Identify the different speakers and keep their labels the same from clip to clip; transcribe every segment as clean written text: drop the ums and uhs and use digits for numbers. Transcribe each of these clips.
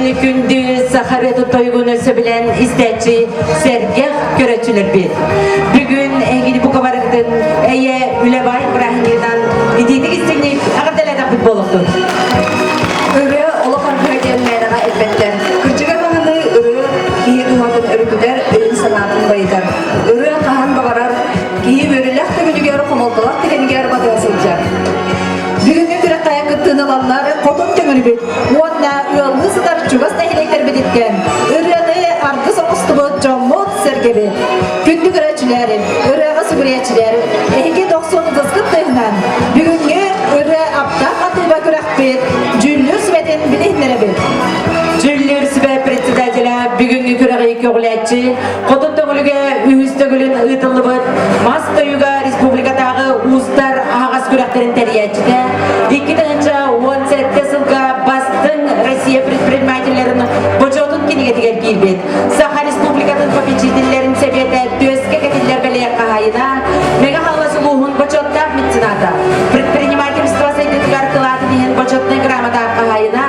Speaker 1: Күндү саха ырыатын тойугун сөбүлээн истээччи сэргэх көрөөччүлэрбит. Бүгүн эһигини бука барыгытын эйэ үлэ баай бырааһынньыгынан итиитик истиҥник эҕэрдэлээтэхпит буолуохтун.
Speaker 2: Ырыа олох аргыһа диэн мээнэҕэ эппэттэр. Кырдьыга даҕаны ырыа киһи дууһатын өрүкүтэр, өйүн-санаатын байытар. Ырыа хаһан баҕарар киһи үөрүүлээх түгэнигэр, хомолтолоох түгэнигэр батыһа сылдьар.
Speaker 3: Бүгүҥҥү күрэххэ кыттыыны ылаллар Хотун Төҥүлүбүт уонна ыаллыы сытар чугас нэһилиэктэрбититтэн ырыаны аргыс оҥостубут дьоммут-сэргэбит. Күндү көрөөччүлэр, ырыаҕа сүгүрүйээччилэр, эһиги дохсун ытыскыт тыаһынан бүгүҥҥү ырыа аптаах атыыба күрэхпит дьүүллүүр сүбэтин билиһиннэрэбит.
Speaker 1: Дьүүллүүр сүбэ председателя бүгүҥҥү күрэҕи көҕүлээччи Хотун Төҥүлүгэ үһүс төгүлүн ыытыллыбыт мас тойуга республикатааҕы уустар аһаҕас күрэхтэрин тэрийээччитэ, 2017 сылга бастыҥ Россия предпринимателлэрин бочуотун кинигэтигэр киирбит, Саха Республикатын попечителлэрин сэбиэтэ түөскэ кэтиллэр бэлиэ хаһаайына, Мэҥэ Хаҥалас улууһун бочуоттаах мецената, предпринимательство сайдыытыгар кылаатын иһин бочуотунай грамота хаһаайына,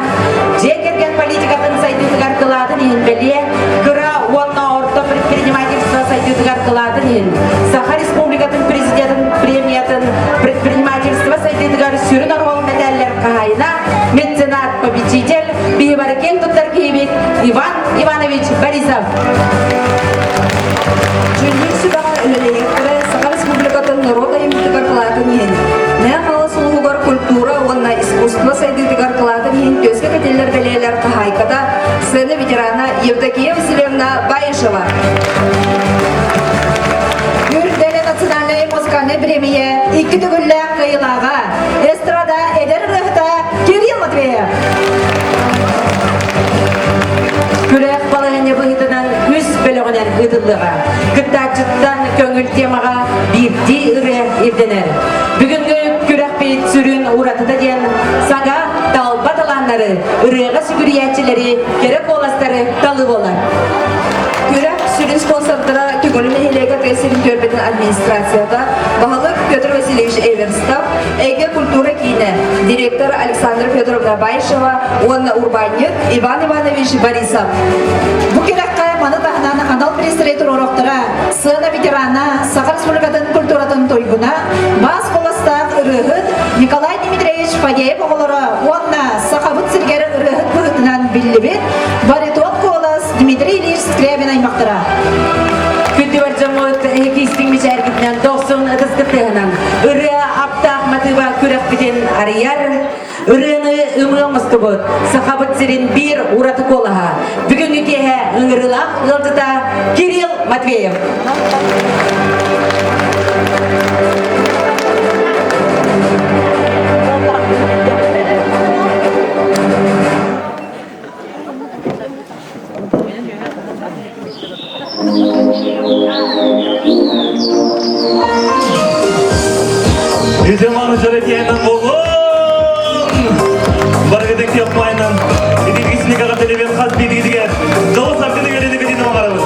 Speaker 1: дьиэ кэргэн политикатын сайдыытыгар кылаатын иһин бэлиэ, кыра уонна орто предпринимательство сайдыытыгар кылаатын иһин Саха Республикатын Президентин премиятын предпринимательство сайдыытыгар сүрүн оруол мэтээллэр хаһаайына, меценат, победитель, биһи киэн туттар киһибит Иван Иванович Борисов.
Speaker 2: Дьүүллүүр сүбэҕэ үлэлэһиэхтэрэ Саха Республикатын норуот айымньытыгар кылаатын иһин, Мэҥэ Хаҥалас улууһугар культура уонна искусство сайдыытыгар кылаатын иһин түөскэ кэтиллэр бэлиэлэр хаһаайката, сцена ветерана Евдокия Васильевна Баишева.
Speaker 3: Үрдэлэ национальнай музыкальнай премия икки төгүллээх кыайыылааҕа, эстрада эдэр ырыаһыта Кирилл Матвеев.
Speaker 1: Күрэх балаһыанньа быһыытынан үс бөлөҕүнэн ыытыллыаҕа. Кыттааччыттан көҥүл темаҕа биирдии ырыа ирдэнэр. Бүгүҥҥү күрэхпит сүрүн уратыта диэн саҥа талба талааннары, ырыаҕа сүгүрүйээччилэри, кэрэ куоластары талыы буолар.
Speaker 2: Күрэх сүрүн спонсордара Түгүлү нэһилиэгэ тыа сирин түөлбэтин администрацията, баһылык Петр Васильевич Эверстов, Эйгэ культура киинэ, директор Александра Федоровна Баишева уонна урбаанньыт Иван Иванович Борисов.
Speaker 3: Бу күрэххэ маны таһынан анал бириистэри туруоруохтара сцена ветерана, Саха Республикатын культуратын туйгуна, бас куоластаах ырыаһыт Николай Дмитриевич Фадеев оҕолоро уонна Сахабыт сиригэр ырыаһыт быһыытынан биллибит баритон куолас Дмитрий Ильич Скрябин аймахтара.
Speaker 1: Күндү бар дьоммут эһиги истиҥ мичээргитинэн дохсун ытыскыт тыаһынан ырыа аптаах матыыба күрэхпитин арыйар ырыаны ымыы оҥостубут Сахабыт сирин биир ураты куолаһа бүгүҥҥү киэһэ ыҥырыылаах ыалдьыта Кирилл Матвеев.
Speaker 4: Итиманы жаретиэнен болун! Барыгытын кепмайынан, итигисини кагателебен хас биригитигер, жол саргыны келени битин оңарабыз.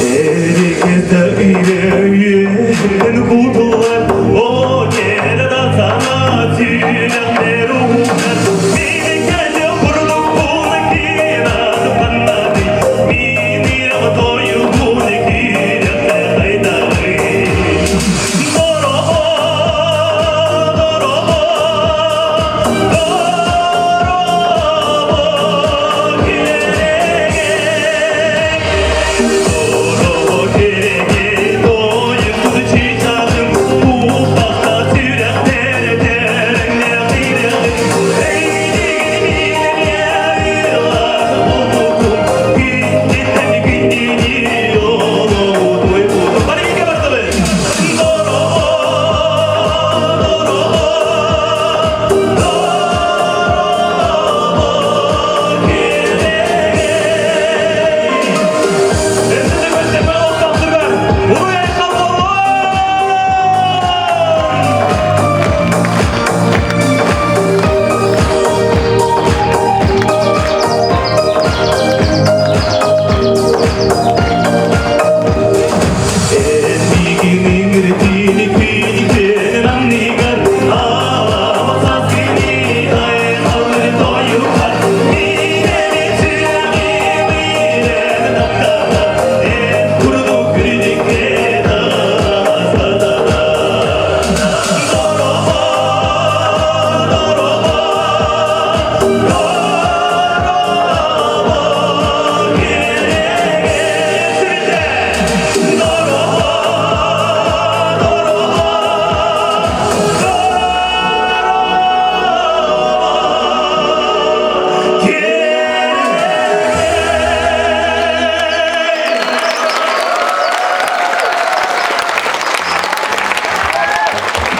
Speaker 4: Эрикете үйе кутулар, о келе да сана түйнәктер угар. Мини курдук буны кина паннады, мини тою буны кина хайдары. Дорого, дорого, дорого керек.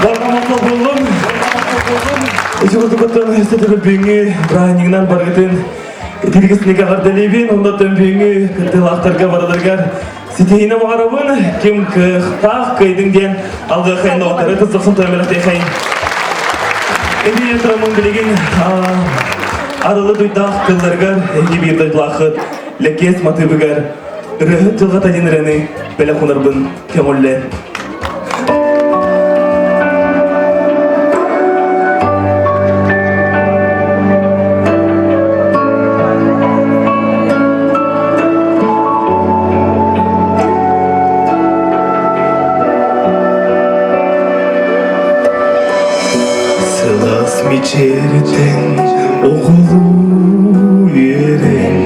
Speaker 4: Барҕа буоллун. Ити курдук өссө төгүл бүгүҥҥү бырааһынньыгынан барыгытын итиргисник эҕэрдэлиибин. Оннуттан бүгүҥҥү кыттыылаахтарга барыларыгар ситиһиини баҕарабын. Ким кыахтаах кыайдыҥ диэн алгыахайын доҕоттору тыс дохсун тойомелехтейхайын. Эбиэн тураммын билигин арылы дуйдаах кылларыгар эһиги биир дойдулааххыт Лэкиэс матыыбыгар ырыаһыт дьылҕата диэн ырыаны бэлэх уунарбын көҥүллэн. Сылаас мичээртэн оҕолуу үөрэн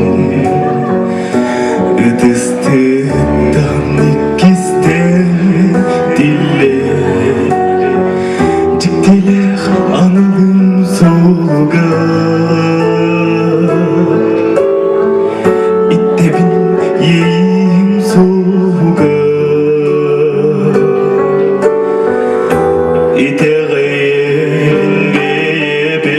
Speaker 4: Ытыстыттан иккистэн тиллэр Дьиктилээх аналым суолугар Иттэбин иэйиим суолугар Итэҕэйэн бэйэбэр.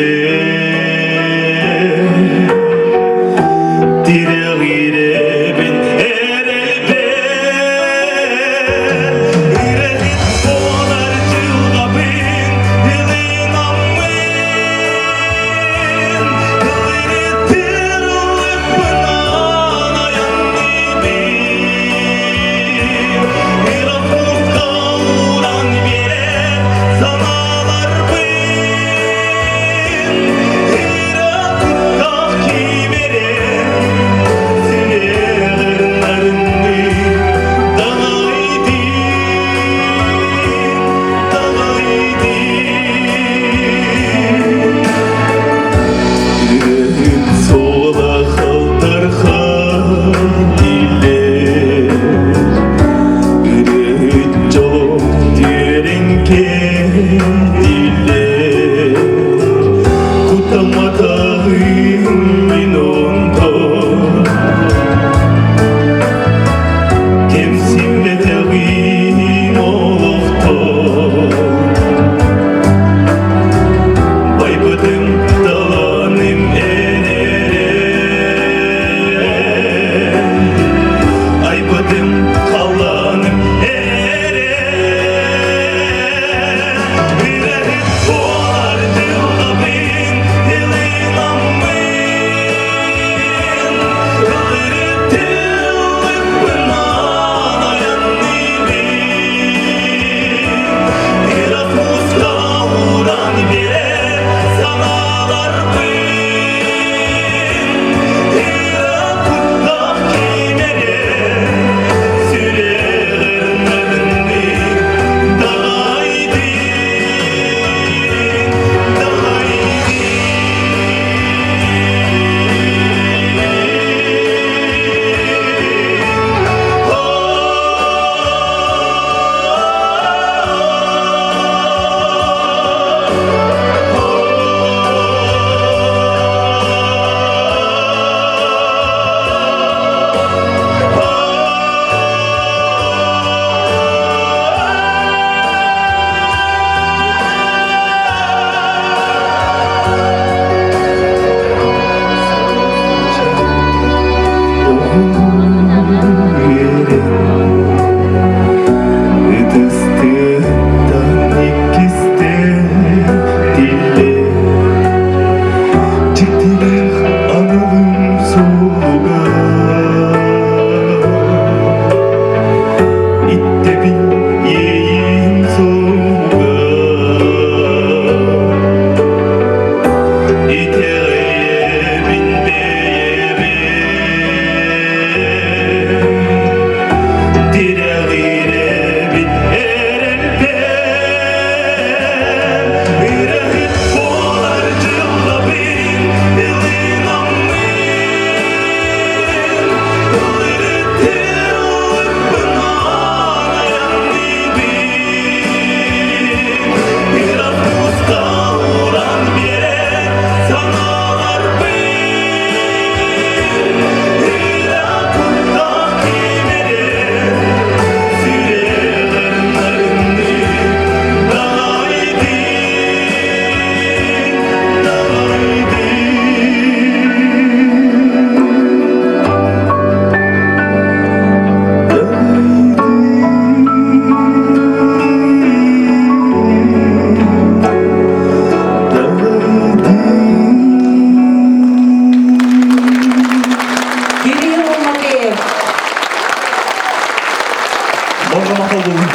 Speaker 4: Барҕа махтал буолун.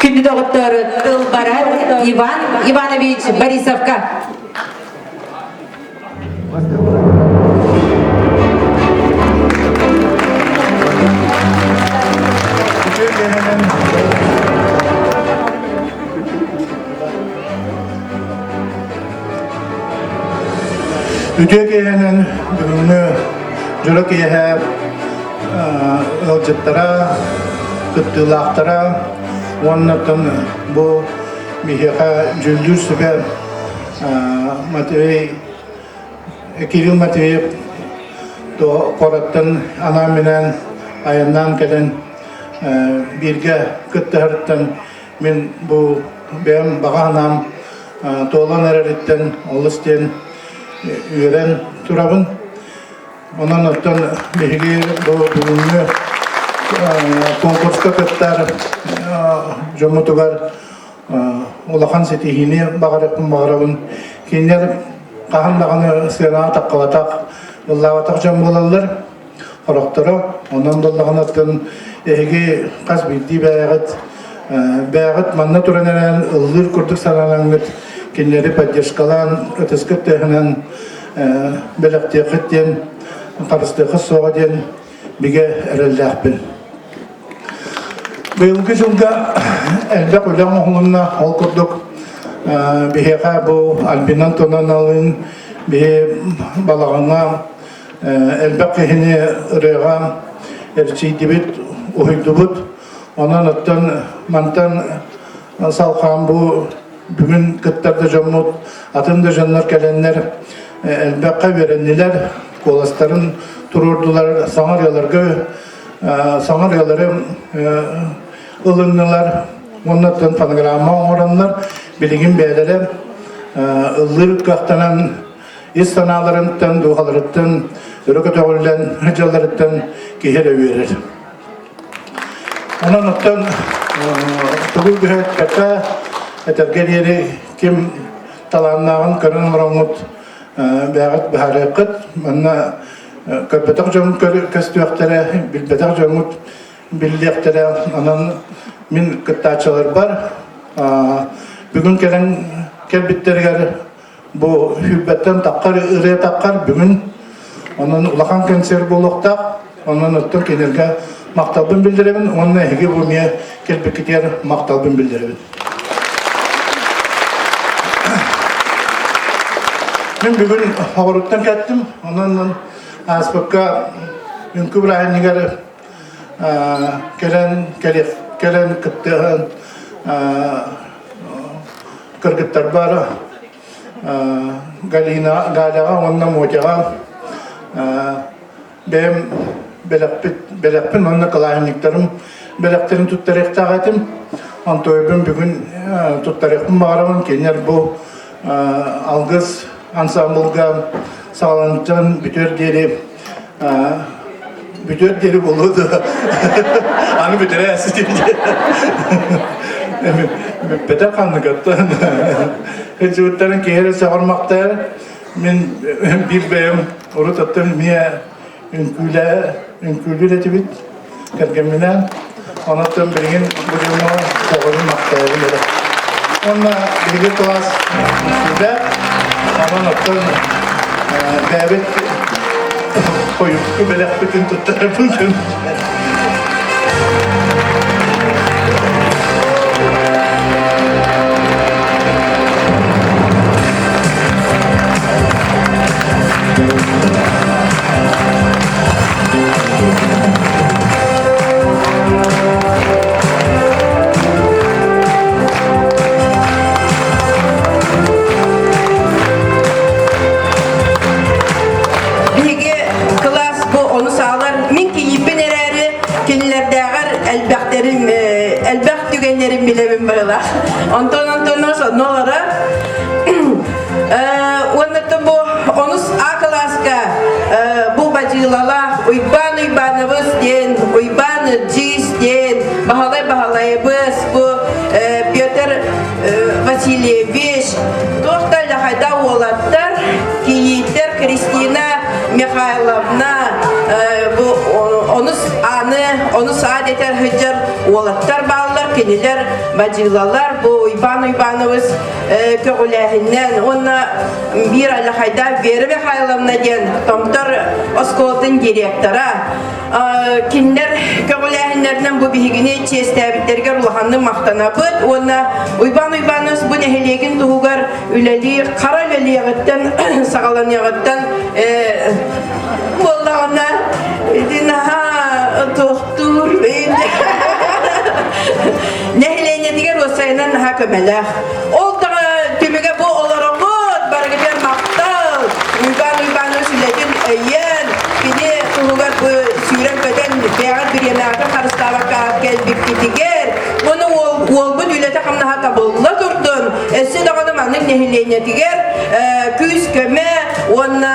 Speaker 1: Күндү доҕоттор, тыл барар Иван Иванович Борисовка.
Speaker 5: Үтүө киэһэнэн бүгүҥҥү дьоро киэһэ ыалдьыттара, кыттыылаахтара уонна бу биһиэхэ дьүүллүүр сүбэ Матвей Кирилл Матвеев куораттан анаан-минээн айаннаан кэлэн бииргэ кыттыһарыттан мин бу бэйэм баҕа санаам туолан эрэриттэн олус диэн үөрэн турабын. Онон оттон биһиги бу бүгүҥҥү конкурска кыттар дьоммутугар улахан ситиһиини баҕарыахпын баҕарабын. Кинилэр хаһан даҕаны сыанаҕа таххыбатах, ыллаабатах дьон буолаллар. Сорохторо онон буоллаҕына эһиги хас биирдии бэйэҕит бэйэҕит манна туран эрэн ыллыыр курдук сананаҥҥыт кинилэри поддержкалаан ытыскыт тыаһынан бэлэхтиэххит диэн харыстыаххыт суоҕа диэн бигэ эрэллээхпин. Быйылгы дьылга элбэх үлэ оҥоһулунна. Ол курдук биһиэхэ бу Альбина Антоновналыын биһи балаҕаҥҥа элбэх киһини ырыаҕа эрчийдибит, уһуйдубут. Онон оттон мантан салхаан бу бүгүн кыттар да дьоммут, атын да дьоннор кэлэннэр элбэххэ үөрэннилэр, куоластарын туруордулар, саҥа ырыаларга саҥа ырыалары ылыннылар уонна оттон фонограмма оҥороннор билигин бэйэлэрэ ыллыыр кыахтанан ис санааларыттан, дууһаларыттан өрө көтөҕүллэн дьалларыттан киһи эрэ үөрэр. Онон оттон тугу бүһэппэккэ этэргэ диэри ким талааннааҕын көрөн олороҥҥут бэйэҕит быһаарыаххыт. Манна көрбөтөх дьон көстүөхтэрэ, билбэтэх дьоҥҥут биллиэхтэрэ. Онон мин кыттааччыларбар бүгүн кэлэн кэлбиттэригэр Бу сүүрбэттэн таххар ырыа таххар бүгүн онон улахан концерт буолуохтаах. Онон оттон кинилэргэ махталбын биллэрэбин уонна эһиги бу эмиэ кэлбиккитигэр махталбын биллэрэбин. Мин бүгүн оҕоруттан кэттим. Онон ааспыкка үҥкүү бырааһынньыгар кэлэн кэлэн кыттыһан кыргыттарбар Галина Галяҕа уонна Мотяҕа бэйэм бэлэхпит бэлэхпин уонна кылааһынньыктарым бэлэхтэрин туттарыахтаах этим. Онтуойбун бүгүн туттарыахпын баҕарабын. Кинилэр бу Алгыс ансамблга саҕаланыттан бүтүөр диэри бүтүөр диэри буолуо да аны бүтэрэ бүппэтэх ханныгаттан сылдьыбыттарын киһи эрэ сөҕөр-махтайар мин биир бэйэм урут оттон эмиэ үҥкүүлээ үҥкүүлүүр этибит кэргэмминээн онон билигин бу дьоҥҥо сөҕөрүм махтайабын эрэ уонна биһиги кылаас үҥкүүлээх онон оттон бэйэбит хойукку бэлэхпитин туттарабын
Speaker 6: Биһиги кылаас бу ону саалар мин кийииппин эрээри кинилэрдээҕэр элбэхтэрин элбэх түгэннэрин билэбин быһыылаах. Онтон онтонос онно Уонна бу онус А кылааска бу бадьыылалаах Уйбаан Уйбаанабыс диэн, Уйбаан Ырдьыыс диэн, Баһылай Баһылайабыс, бу Петр Васильевич, туох да лахайда уолаттар, кийииттэр Кристина Михайловна бу онус аны дэтэр сылдьар уолаттар бааллар, кинилэр бадьыылалар, бу Уйбаан Уйбаанабыс көҕүлээһиннэн уонна биир Аллахайдаах Вера Михайловна диэн Томтор оскуолатын директора кинилэр көҕүлээһиннэринэн бу биһигини чиэстээбиттэригэр улаханнык махтанабыт уонна Уйбаан Уйбаанабыс бу нэһилиэгин туһугар үлэлиир хара үлэлиэҕиттэн саҕаланыаҕыттан буоллаҕына ити наһаа туохтуур нэһилиэнньэтигэр уопсайынан наһаа көмөлөөх. Ол даҕа түмүгэ бу олороҕут барыгытыгар махтал Уйбаан Уйбаанович үлэтин өйөөн кини туһугар бу сүүрэн-көтөн бэйэҕит бириэмэҕитин харыстаабакка кэлбиккитигэр уонна уолбут үлэтэ-хамнаһа табылла турдун өссө даҕаны маннык нэһилиэнньэтигэр күүс-көмө уонна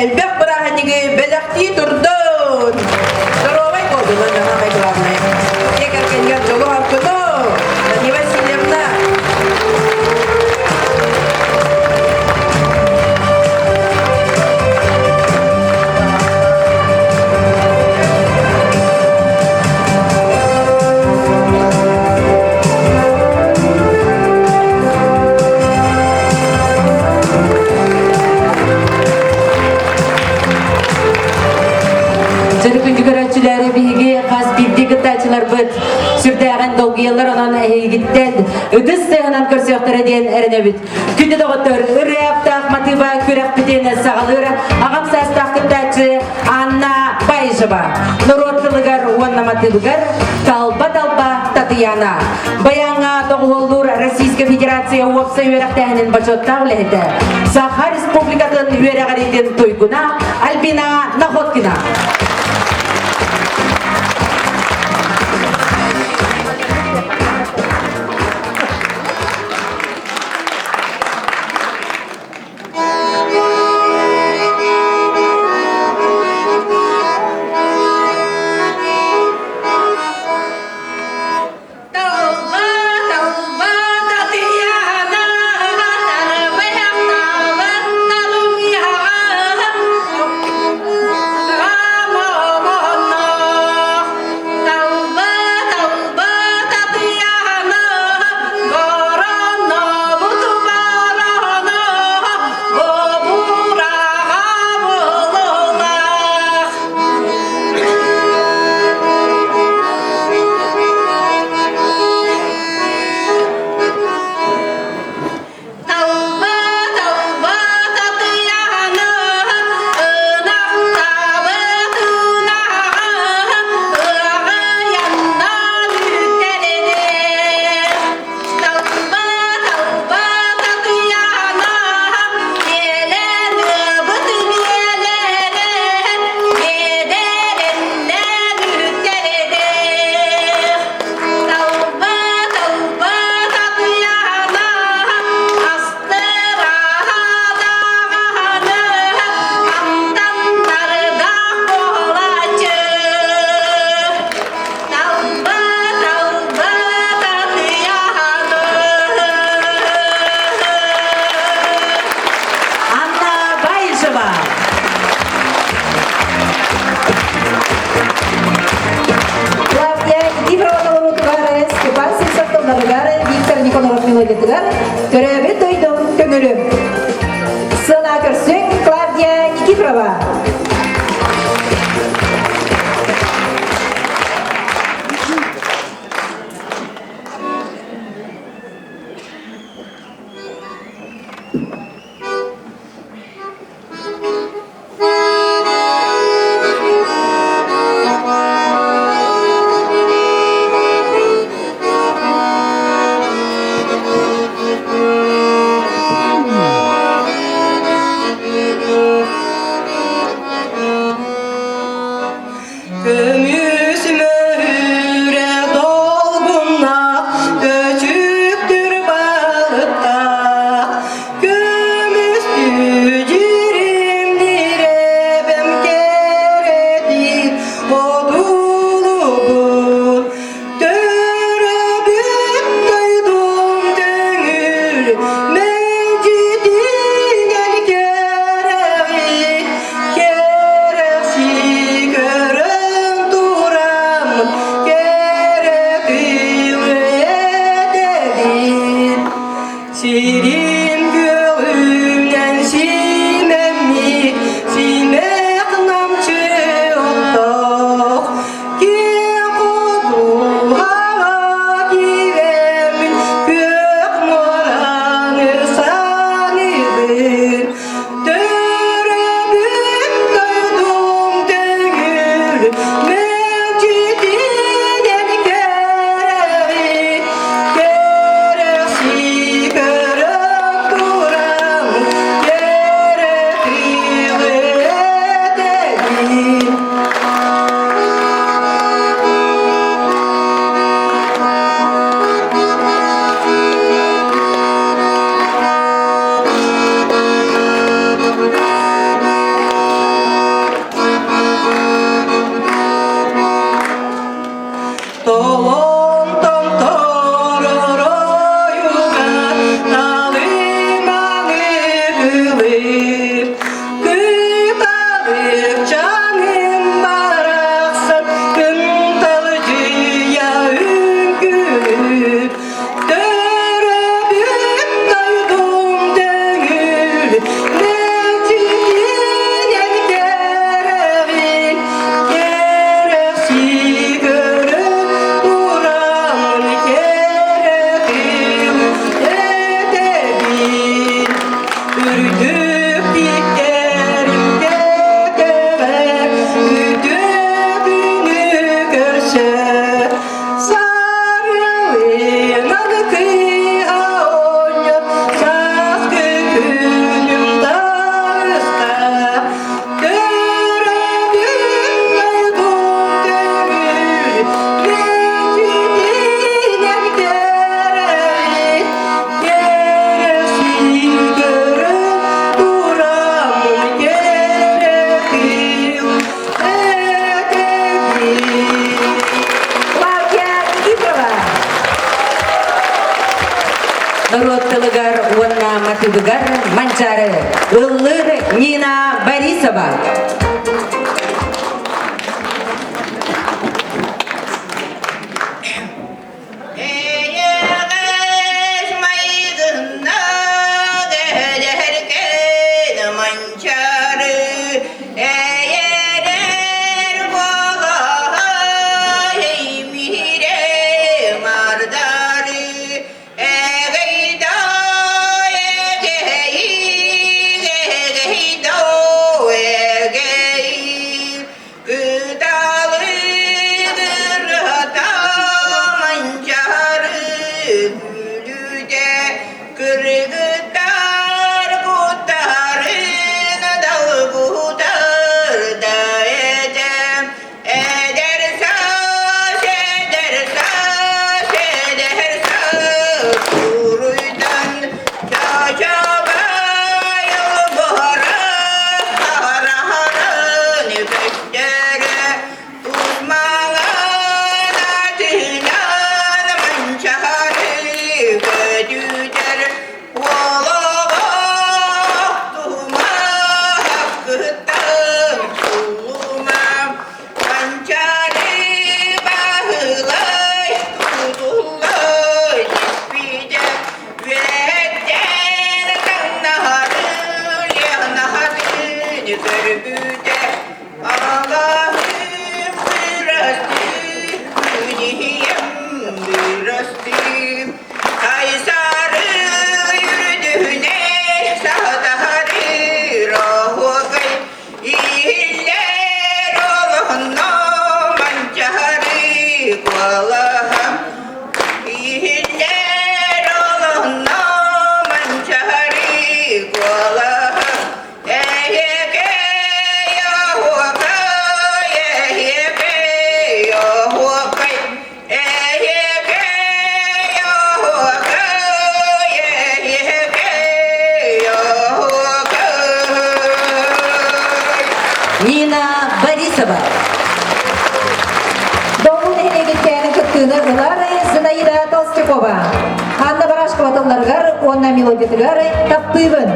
Speaker 6: элбэх бырааһынньыгы бэлэхтии турдун! Здоровай буолдун, уонна самое главное. Дьиэ кэргэнгэр дьолу оргуну! Надия Васильевна!
Speaker 1: Дьөрү күндү көрөөччүлэри биһиги хас биирдии кыттааччыларбыт сүрдээҕин долгуйаллар онон эһигиттэн ытыс тыаһынан көрсүөхтэрэ диэн эрэнэбит. Күндү доҕоттор, ырыаптаах матыыба күрэхпитин саҕалыыр аҕам саастаах кыттааччы Анна Баишева. Норуот тылыгар уонна матыыбыгар Талба-талба Татьяна. Баяҥҥа доҕуһуоллуур Российскай Федерация уопсай үөрэхтээһинин бочуоттаах үлэһитэ, Саха Республикатын үөрэҕириитин туйгуна Альбина Находкина.
Speaker 7: Талба, талба, Татьяна, тарбыйахтаабат талымыйаҕа.
Speaker 1: Норуот тылыгар уонна матыыбыгар Манчаары ыллыыр Нина Борисова.
Speaker 6: Эйэҕэс майгыннаах эһэлэргэн манчаары эйэрэр буолаһай миирэ мардары эгэйдой эгэйи эгэйдой эгэй Кыталыгырата манчаары күлүтэ кыргыттар куттарын далбутар да этэ эдэр саас эдэр саас эдэр саас туруйдан чачабай буһара хараһарын көстөрө тусмаҥан атыынан манчаары көтүтэр уолоҕо тума кыттан сулума манчаары баһылай тутуллай түспүтэ үөттэн таҥнаһары лиэхнаһарын көрбүтэ Аллахым бырастыы, күнүһүйэм бырастыы. Кайсары үрдүнэ сатаһары оһуокай иһиллэр олохно манчаһары куолаһа иһиллэр олохно манчаһары куолаһа Эһиэкэй оһуокай, эһиэкэй оһуокай, эһиэкэй оһуокай, эһиэкэй оһуокай.
Speaker 1: Нина Борисова.
Speaker 3: Долун нэһилиэгиттэн кыттыыны ылар Зинаида Толстякова. Анна Барашкова тылларыгар уонна мелодиятыгар таптыыбын.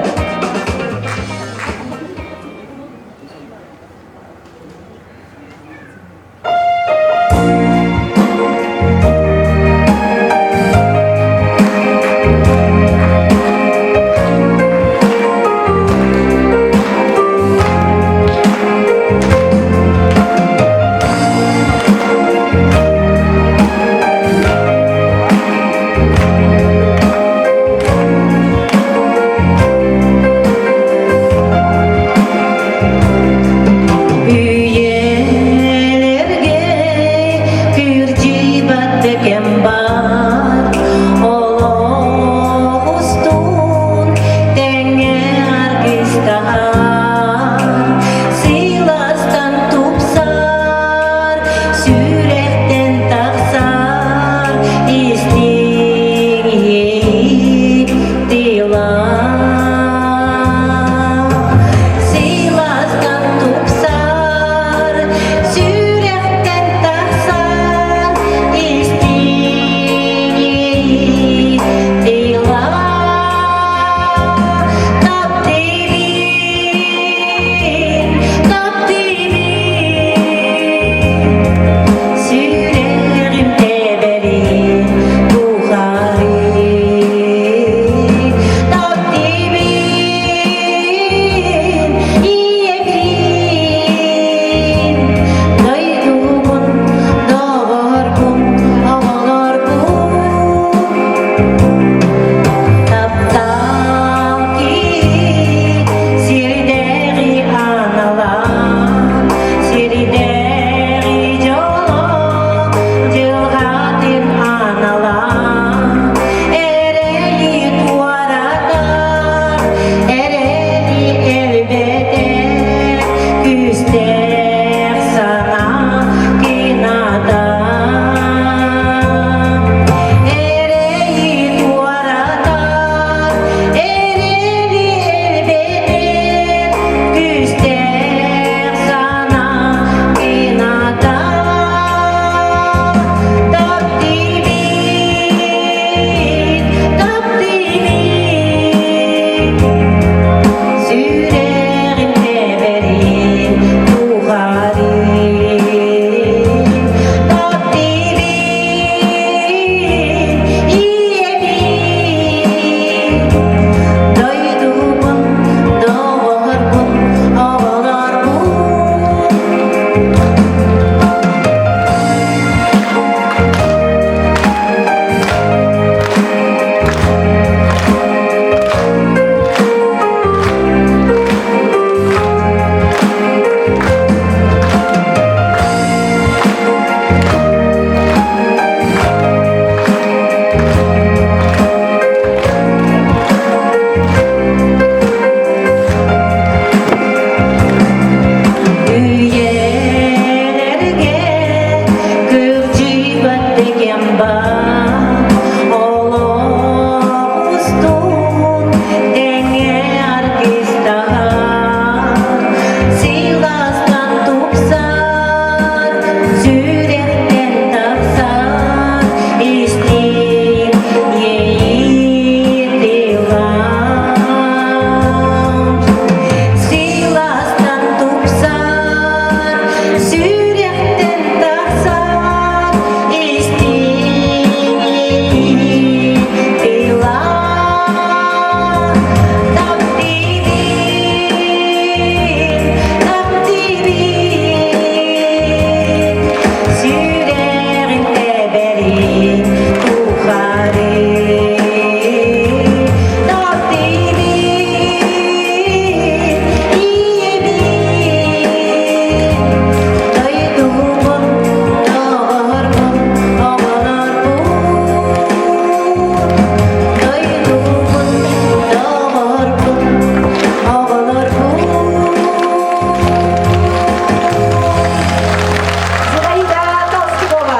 Speaker 1: Зинаида Толстикова.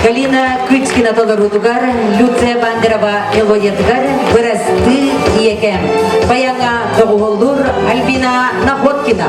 Speaker 1: Галина Кычкина толоруутугар, Люция Бандерова мелодиятыгар «Бырастыы ийэкэм». Баяҥҥа доҕуһуоллуур Альбина Находкина.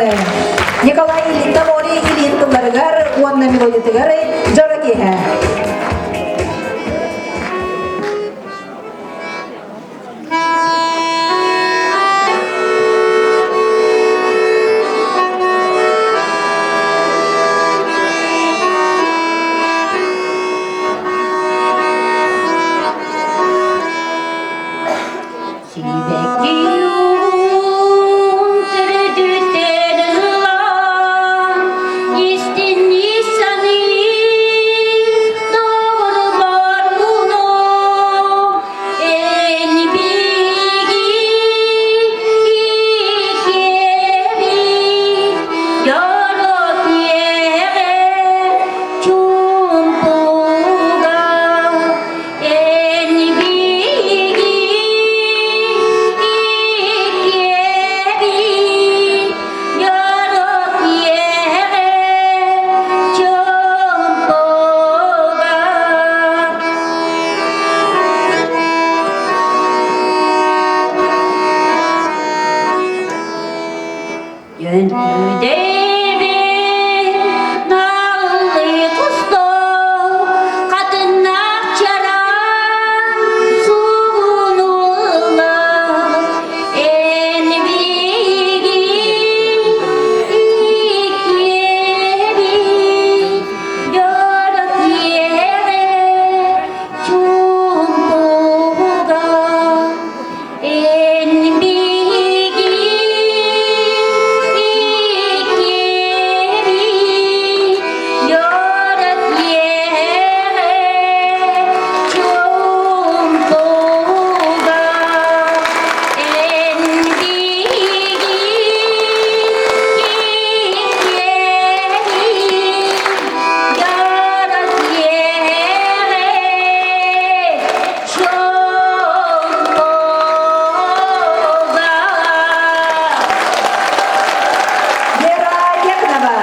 Speaker 3: даҕаны. Николай Ильин-Тамори Ильин тылларыгар уонна мелодиятыгар дьоро киэһэ.
Speaker 7: Сибэкки төрүтүттэн ылан, истинни саныы доҕорбор булуом. Эн биһиги иккиэбит дьоро киэһэ чуумпуга Эн биһиги иккиэбит дьоро киэһэ чуумпуга. Үҥкүүдэйбин наллыы кустук, хатыннаах чараан суугунуулла. Эн биһиги иккиэбит дьоро киэһэ чуумпуга. Эн биһиги иккиэбит дьоро киэһэ чуумпуга. Эн биһиги иккиэбит дьоро киэһэ
Speaker 3: Вера Дьяконова.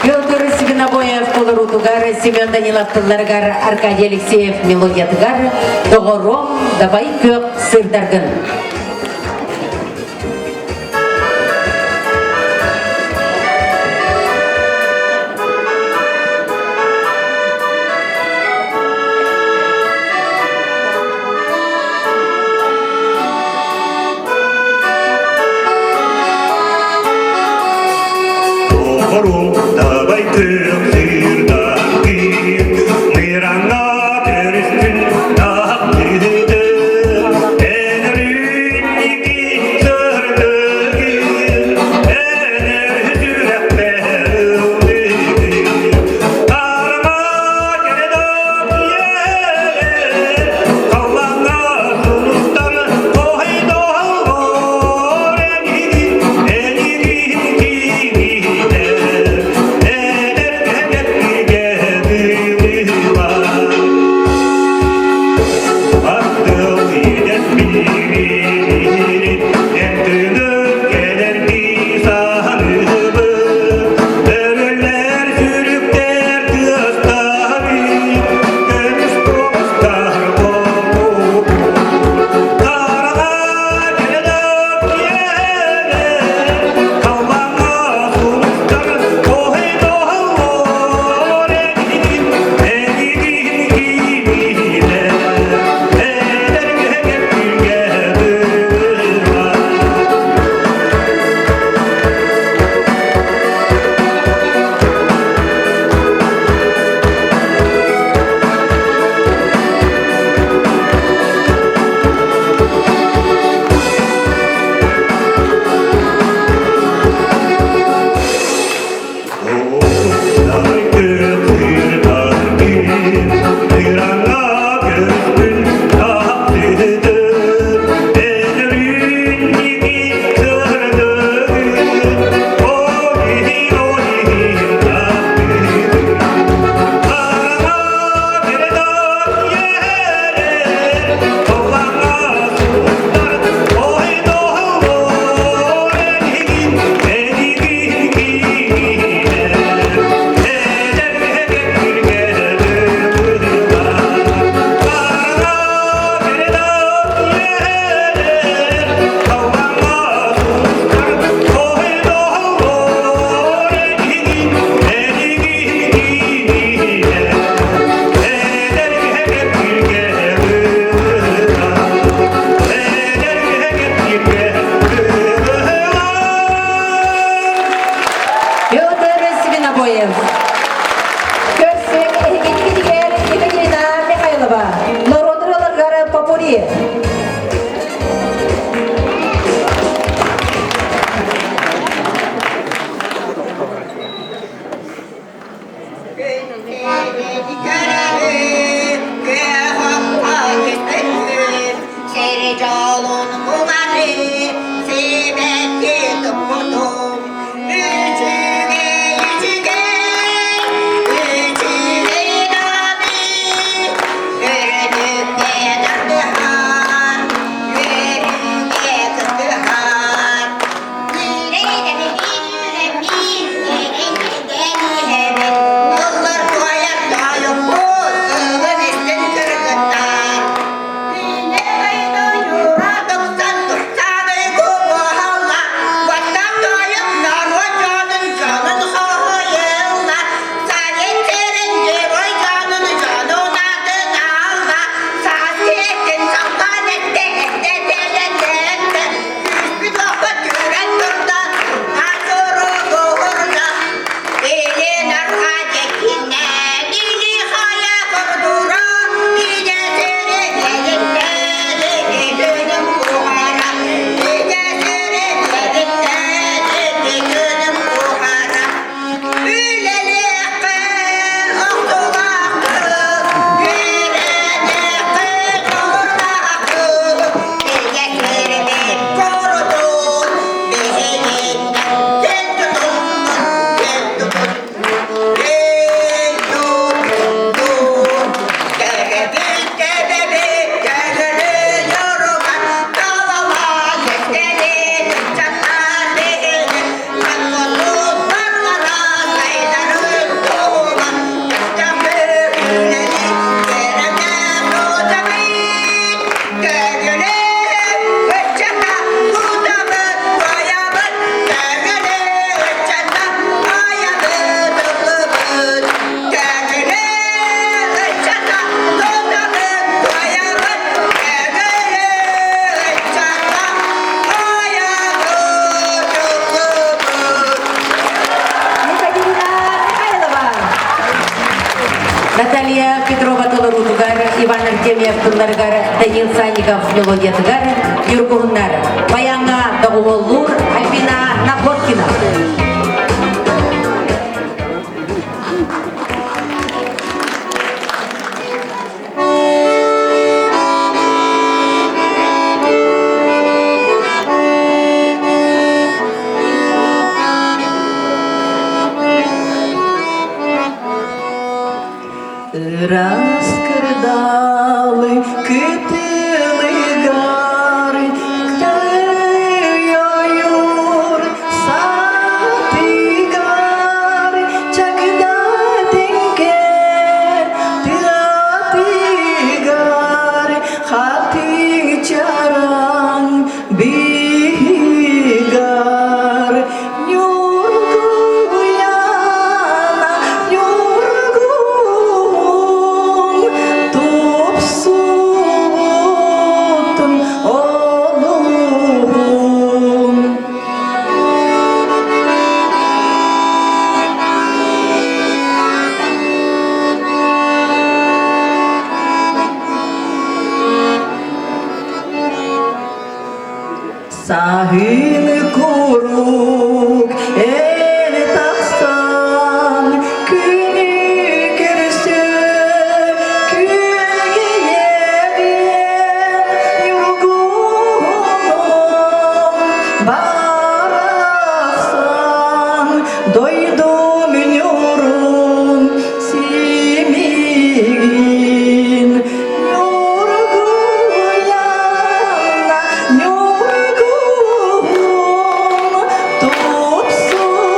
Speaker 1: Петр Свинобоев толоруутугар, Семен Данилов тылларыгар, Аркадий Алексеев мелодиятыгар «Доҕорум, давай күөх сырдаргын».
Speaker 8: Доҕорум, давай күөх сыырдан киир, Мыраҥҥа көрүстүн таптыытын,
Speaker 1: Иван Артемьев тылларыгар Данил Санников мелодиятыгар Ньургуһуннар баяҥҥа доҕуһуоллуур Альбина Находкина.
Speaker 9: Ыраас кырдаалы кытылыгар Тойойур саатыгар Чагда тиҥкэ тыатыгар Хатыҥ чараҥ быыһыгар Ньургуйаана, ньургуһун, тупсубутун олуһун. Саһыл куруук эн тахсан күнү көрсө күөгэйэбин ньургуһунум барахсан дойдум ньурун симигин Ньургуйаана, ньургуһун, тупсубутун.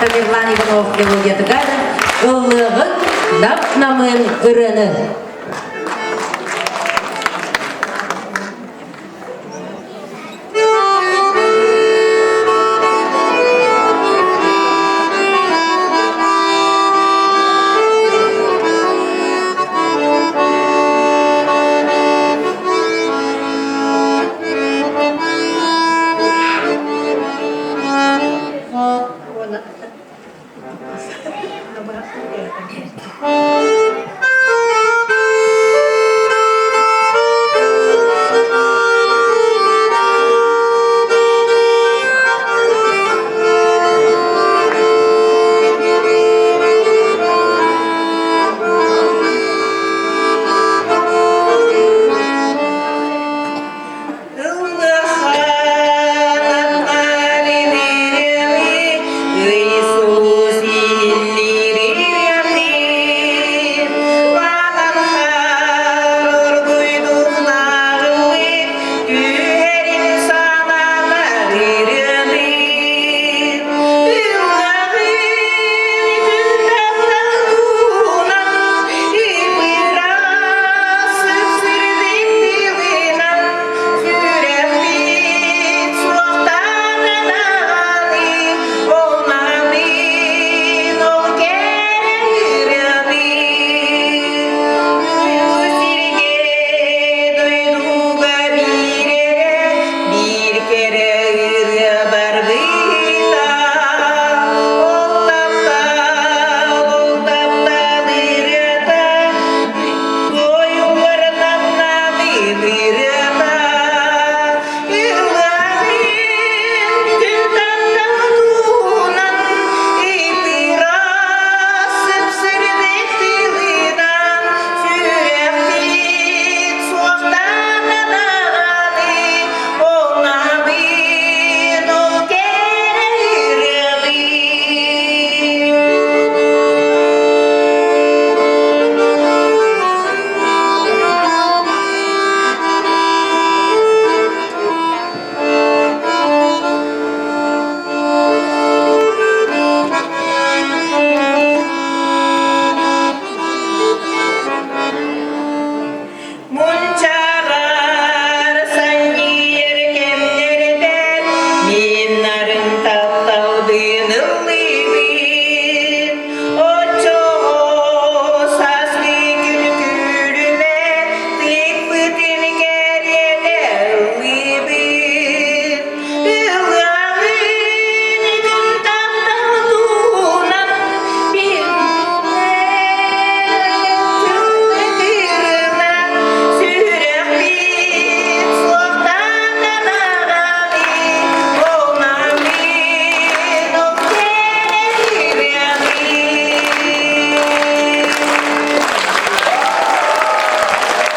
Speaker 1: Тамерлан Иванов мелодиятыгар ыллыаҕыҥ нап-намыын ырыаны.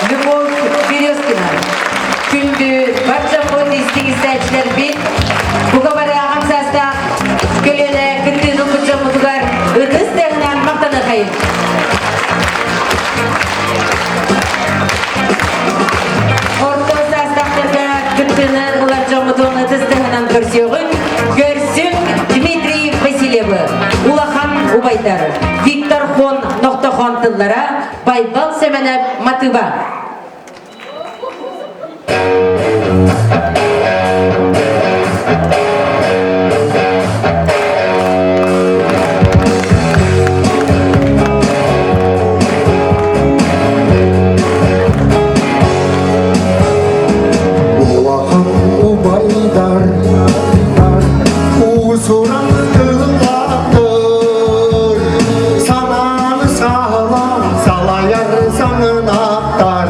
Speaker 1: Любовь Березкина. Күндү бар дьоммут истиҥ истээччилэрбит, бука бары аҕам саастаах көлүөнэ кыттыыны ылбыт дьоммутугар ытыс тыаһынан махтаныахайын. Орто саастаахтарга кыттыыны ылар дьоммутун ытыс тыаһынан көрсүөҕүҥ. Көрсүҥ Дмитрий Васильевы, улахан убайдар Виктор Хон Нохтохон тыллара Байбал Сэмэнэп матыба.
Speaker 10: Улахан убайдар уусуран тыллаатыр санааны саалаан салайар саҥынааттар.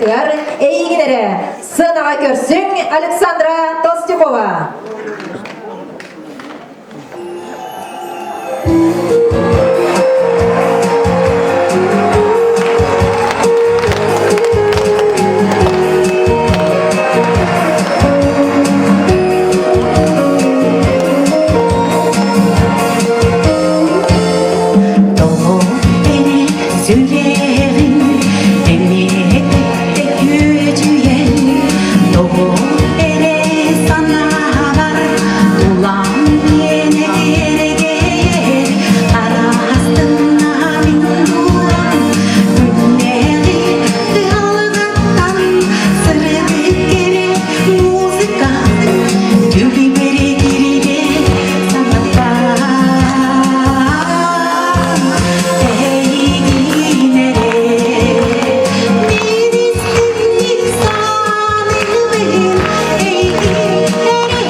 Speaker 3: ырыатыгар эйигин эрэ сыанаҕа көрсүҥ Александра Толстякова.
Speaker 11: Тоҕо эрэ сүрэҕим эмиэ күөдьүйэн Тоҕо эрэ санаабар тулам киэнэ киэргэйэр Араастынна мин дууһам күннээҕи кыһалҕаттан сырдык кэрэ музыка Түлүбэри кирибэ санатар Эйигин эрэ мин истиҥник саныыбын эйигин эрэ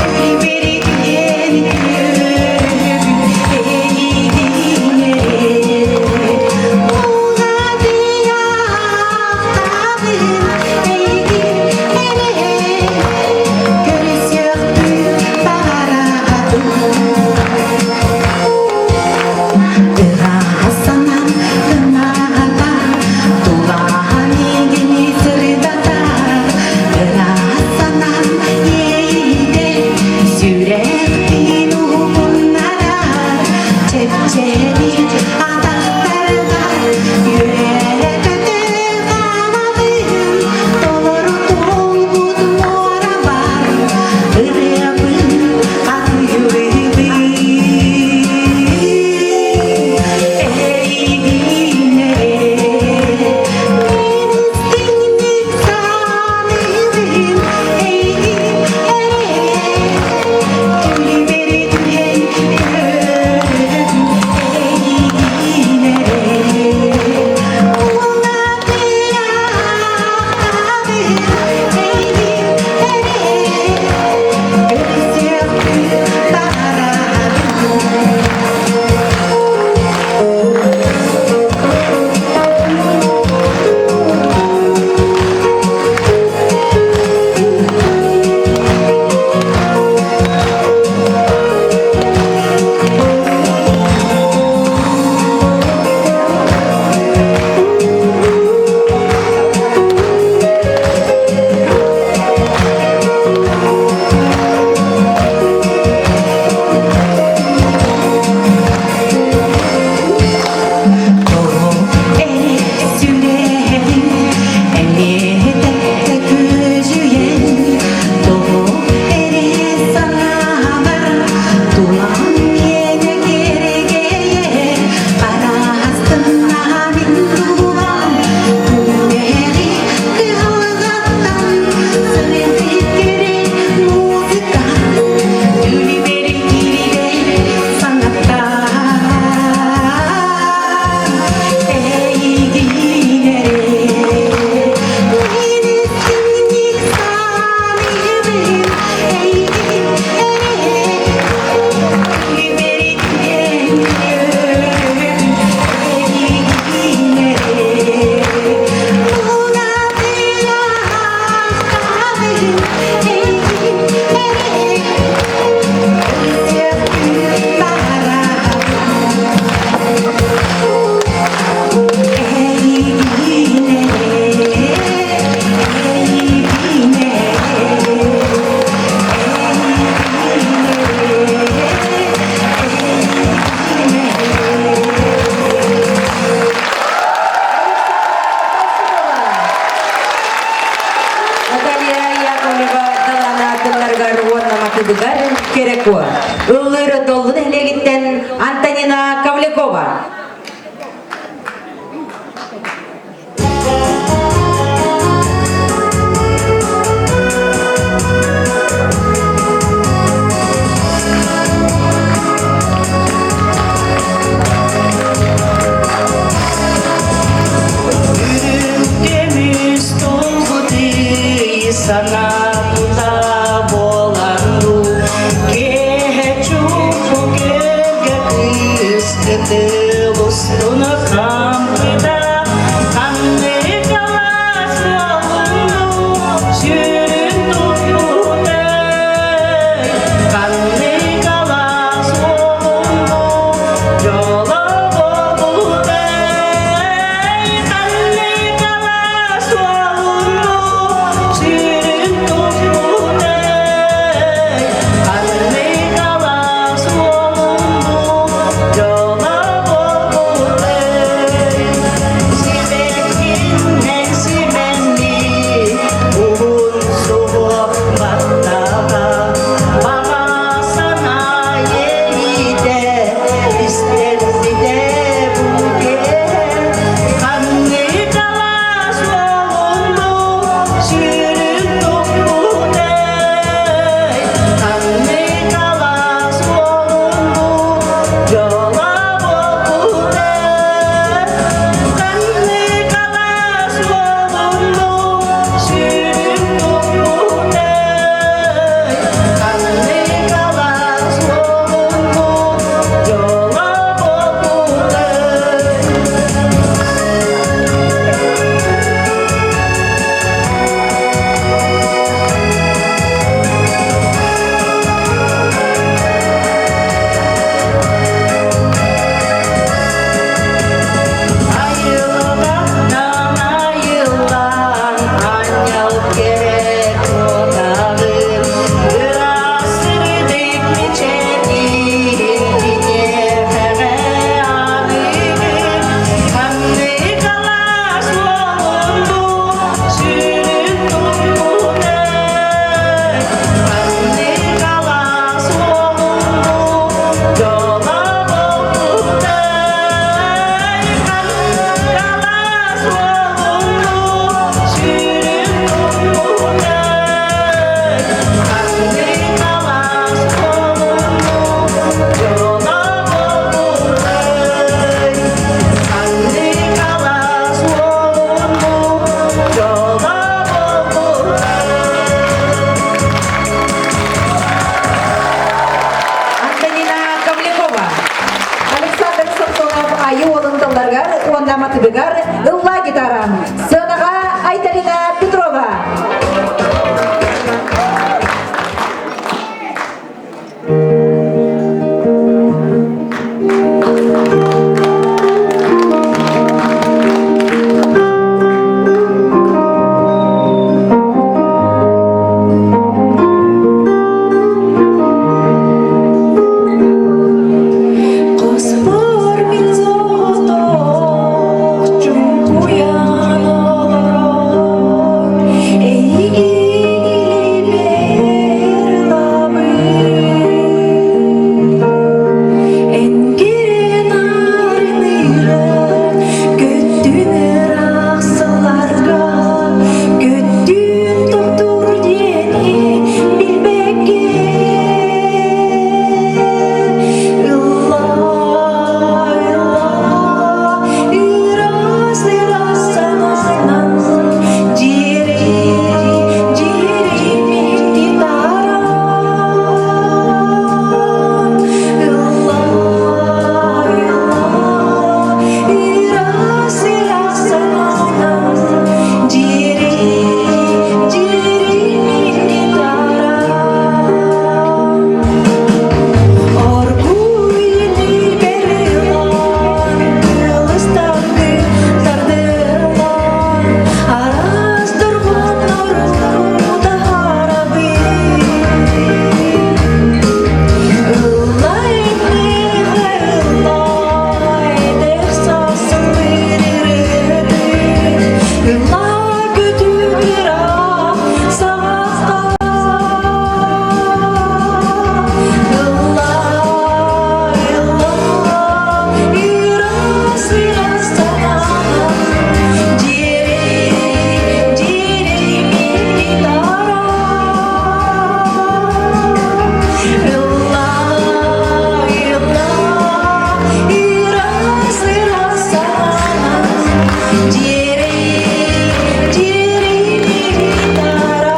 Speaker 11: Түлүбэри түһэн көрөбүн эйигин эрэ Сүрэхпин уһугуннарар чэпчэбит атахтарыгар үөрэ-көтө хаамабын толору туолбут муорабар ырыабын атыылыыбын эйигин эрэ мин истиҥник саныыбын эйигин эрэ Түлүбэри түһэн көрөбүн эйигин эрэ Улаатыахтаабын эйигин эрэ Көрсүөхпүн баҕарабын. Тоҕо эрэ сүрэҕим эмиэ тэптэ күөдьүйэн, тоҕо эрэ санаабар тулам киэнэ киэргэйэр, хараастынна мин дууһам күннээҕи кыһалҕаттан сырдык кэрэ музыка түлүбэри киирдэ санаттан эйигин эрэ мин истиҥник саныыбын эйигин эрэ түлүбэри түһэн көрөбүн эйигин эрэ Улаатыахтаабын эйигин эрэ көрсүөхпүн баҕарабын эйигин эрэ эйигин эрэ эйигин эрэ эйигин эрэ.
Speaker 1: Наталья Яковлева талаана тылларыгар уонна матыыбыгар Керекуо. Ыллыыр Доллу нэһилиэгиттэн Антонина Ковлякова.
Speaker 9: Көмүс тугутуй санаабыта буолан дуу, киэһэ.
Speaker 3: уонна матыбыгар ылла гитара. Сыанаҕа Айталина Петрова.
Speaker 9: Хоспор мин соҕотох чуҥкуйан олорор эйигин илиибэр ылабын Энгирин арыныырын көттүн ыраах сылларга көттүн тохтуур диэни билбэккин Ылла, ылла, ыраас ыраас санаанан дьиэрэй, дьиэрэй мин гитарам. Ылла, ылла, ыраас ыраас санаанан дьиэрэй, дьиэрэй мин гитарам. Оргууй илиибэр ылан, ылыстаҥҥы тардылан, араас дорҕооннору таһаарабын. Ыллай, ыллай, ыллай, эдэр саасын ырыатын, ылла көтүт ыраах саҕахха. Ыллай, ыллай, ыраас ыраас санаанан, дьиэрэй, дьиэрэй мин гитарам. Ыллай, ыллай, ыраас ыраас санаанан, дьиэрэй, дьиэрэй мин гитарам.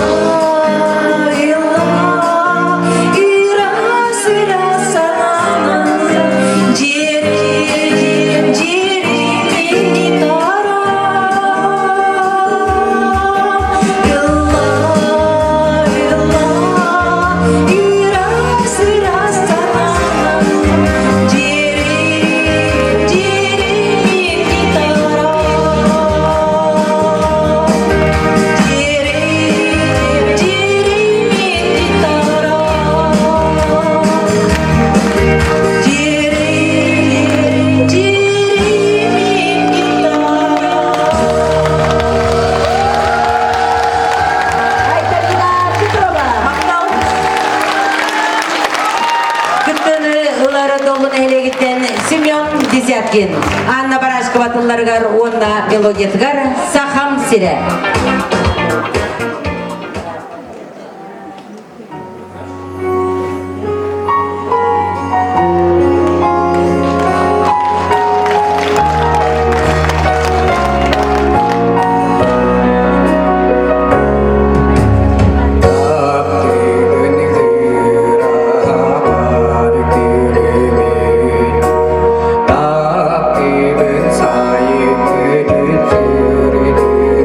Speaker 9: Ыллай, ыллай, ыраас ыраас санаанан, дьиэрэй, дьиэрэй мин гитарам. Ыллай, ыллай, ыраас ыраас санаанан, дьиэрэй, дьиэрэй мин гитарам. Дьиэрэй, дьиэрэй мин гитарам. Дьиэрэй, дьиэрэй мин гитарам.
Speaker 3: Айталина Петрова.
Speaker 1: Махтал. Кыттыыны ылары Доллу нэһилиэгиттэн Семен Десяткин, Анна Барашкова тылларыгар уонна мелодиятыгар Сахам сирэ.
Speaker 10: Таптыыбын сайын күнүн сүрүтүбүн.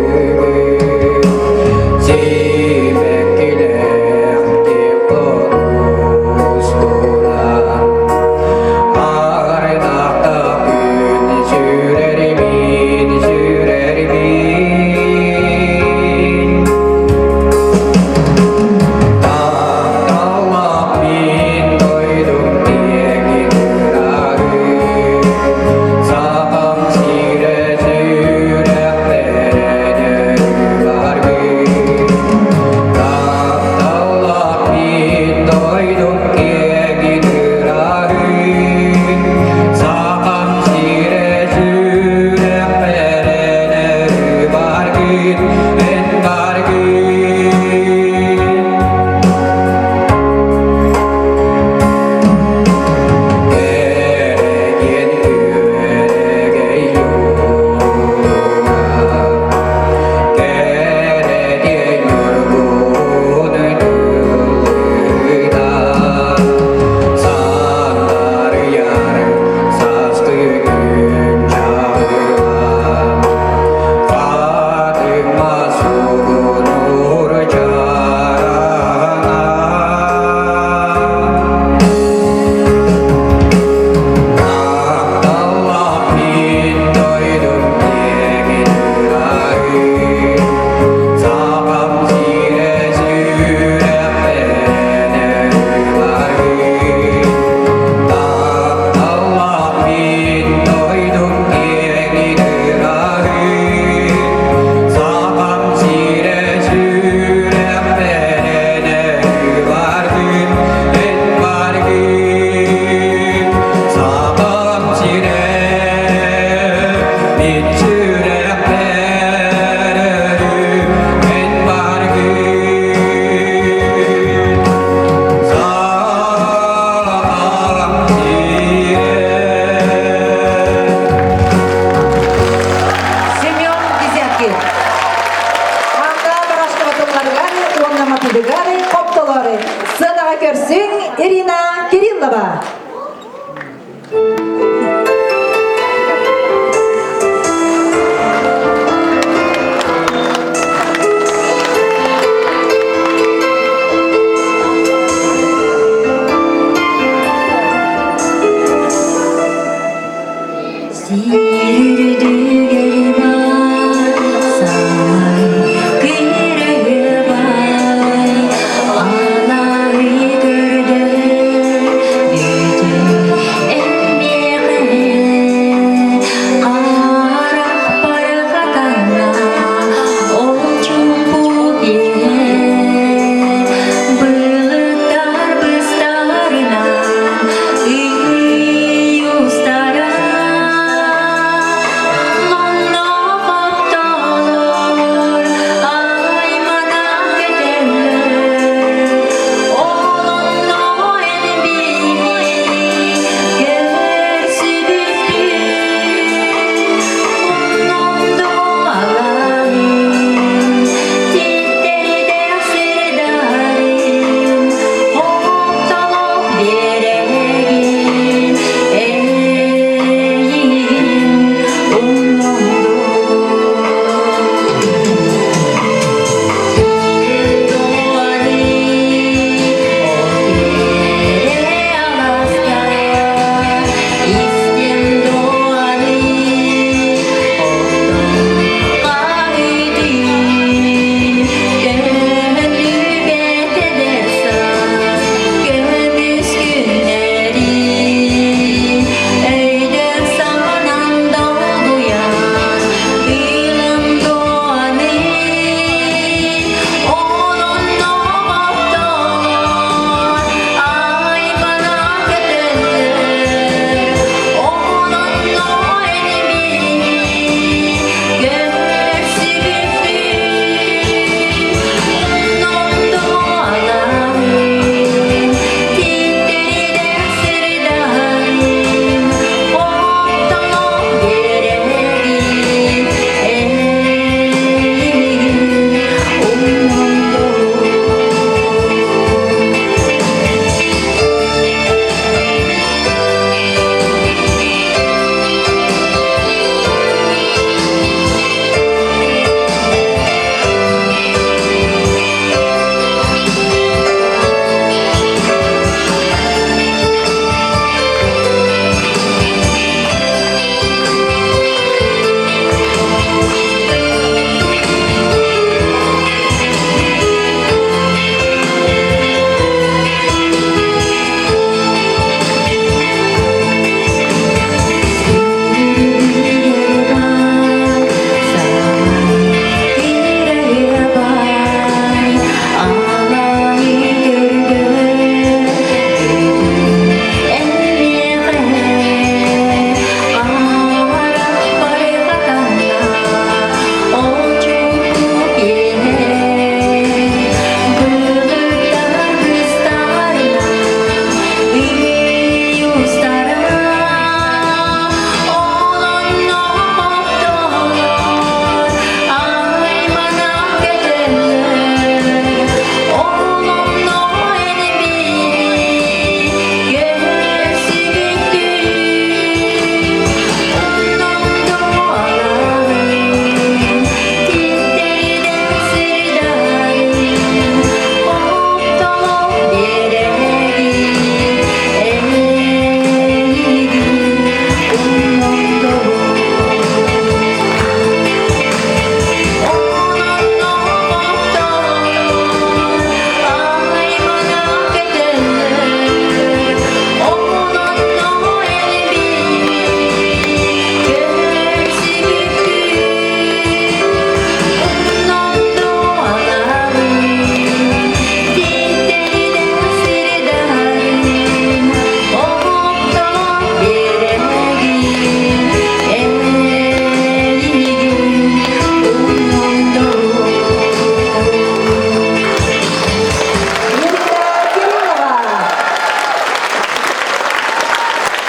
Speaker 3: Доҕотторы, сыанаҕа көрсүҥ Ирина Кириллова.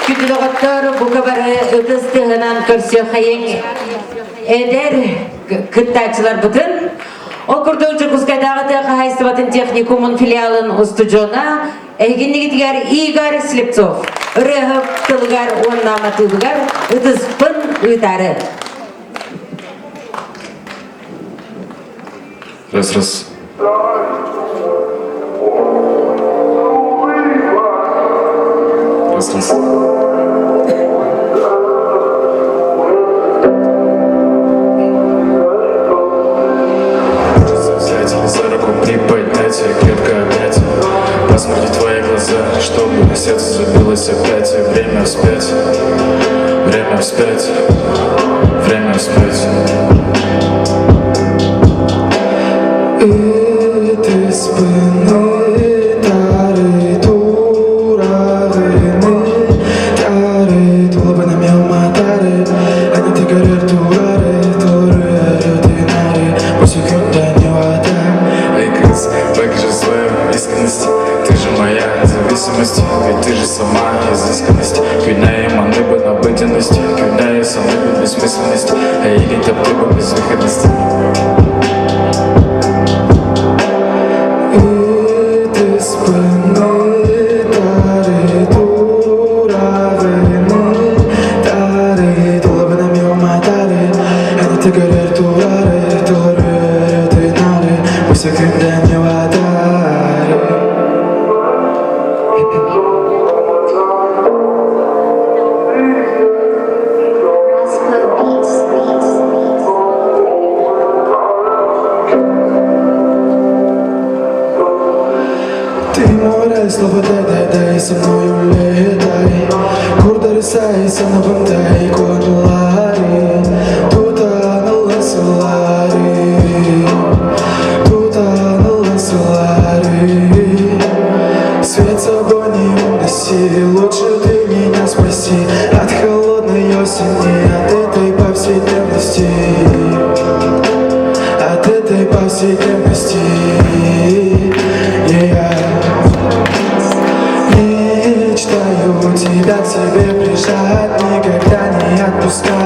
Speaker 1: Күндү доҕоттор, бука бары ытыс тыаһынан көрсүөххэйиҥ эдэр кыттааччыларбытын. Ол курдук Дьокуускайдааҕы тыа хаһаайыстыбатын техникумун филиалын устудьуона эһигиннигитигэр Игорь Слепцов ырыаһыт тылыгар уонна матыыбыгар ытыспын ыытаары.
Speaker 12: Раз, раз. Раз, раз. Хочется взять за руку, приподнять и крепко обнять. Посмотреть в твои глаза, чтобы сердце забилось опять. Время вспять, время вспять, время вспять.
Speaker 10: Ытыспын ытаары тураҕыны Тары тулабына мелматары Аны тыгырыр турары Толору тынары Бу секунда не вода
Speaker 12: Эй, кыз, покажи свою искренность. Ты же моя зависимость, ведь ты же сама изысканность. Күнәйім аныбын обыденность, күнәйі саныбын бессмысленность. Эйигин таптыыбын безвыходность.
Speaker 10: Ытыспын ытаары тураҕыны Тары тулабына мелматары Аны тыгырыр турары Толору тынары Бу секунда не ватары Ты мой рай, слово дай, дай, дай, со мною летай. Курдарысай, санабындай, куанулари, тутаналасылари, тутаналасылари.
Speaker 4: Свет собой не уноси, лучше ты меня спаси от холодной осени, от этой повседневности, от этой повседневности. Yeah. Мечтаю тебя к себе прижать, никогда не отпускать.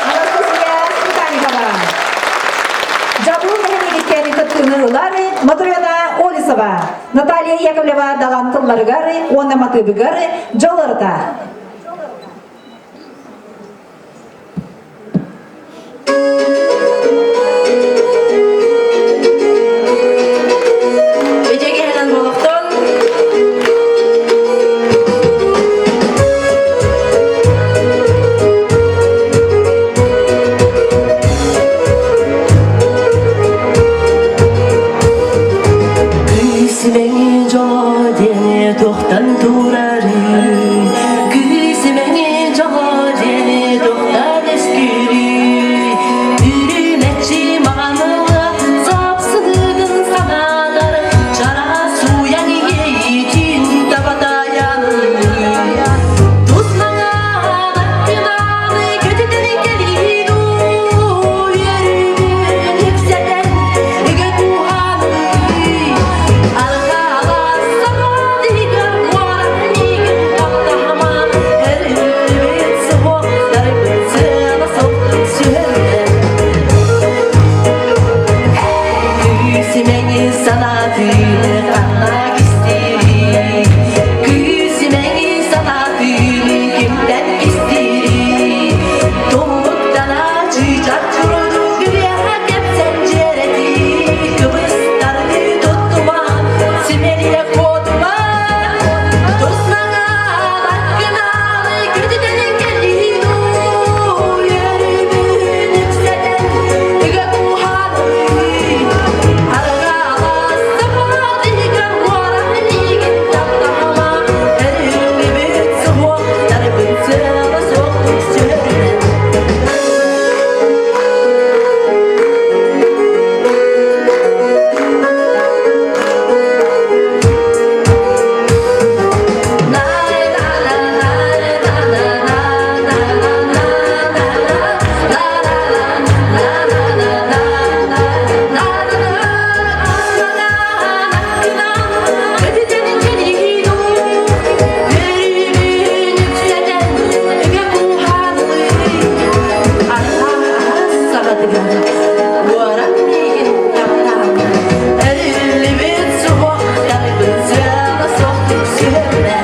Speaker 3: Анастасия Сметанникова. Дьабыл нэһилиэгиттэн кыттыыны ылар Матрена Олесова, Наталья Яковлева далан тылларыгар уонна матыыбыгар дьол ырыта.
Speaker 6: Үтүөкэһинэн буолуохтун.
Speaker 13: Күүсүмэҥи дьоло диэни туохтан туурарый? Күүсүмэҥи дьоло диэни туохтан өскүүрүй? Үрүмэччи маҕаныла сапсыгын санаатар, чараас сууйан иэйиитин табатайаный. Тус маҥан аттынааны көтүтэн кэлии дуу, үөрүүбүн үксэтэн ыга кууһаный. Санаатыны ханна кистири, күүсүмэҥи санаатыны кимтэн кистири, Туммуттана чыычах чуруду күрүөҕэ кэпсэн дьиэрэтии, кыбыстарды туттума, симэлийэ куотума, тусмаҥаан аккынааны көтүтэн кэллиин үөрүүбүн үксэтэн ыга кууһааныы, арҕаалаас саха иһигэр уоран миигин таптаһама, эриллибит суһуохтарбын сыала суохтук сүөрүнэн. Эриллибит суһуохтарбын сыала суохтук сүһүрмэ.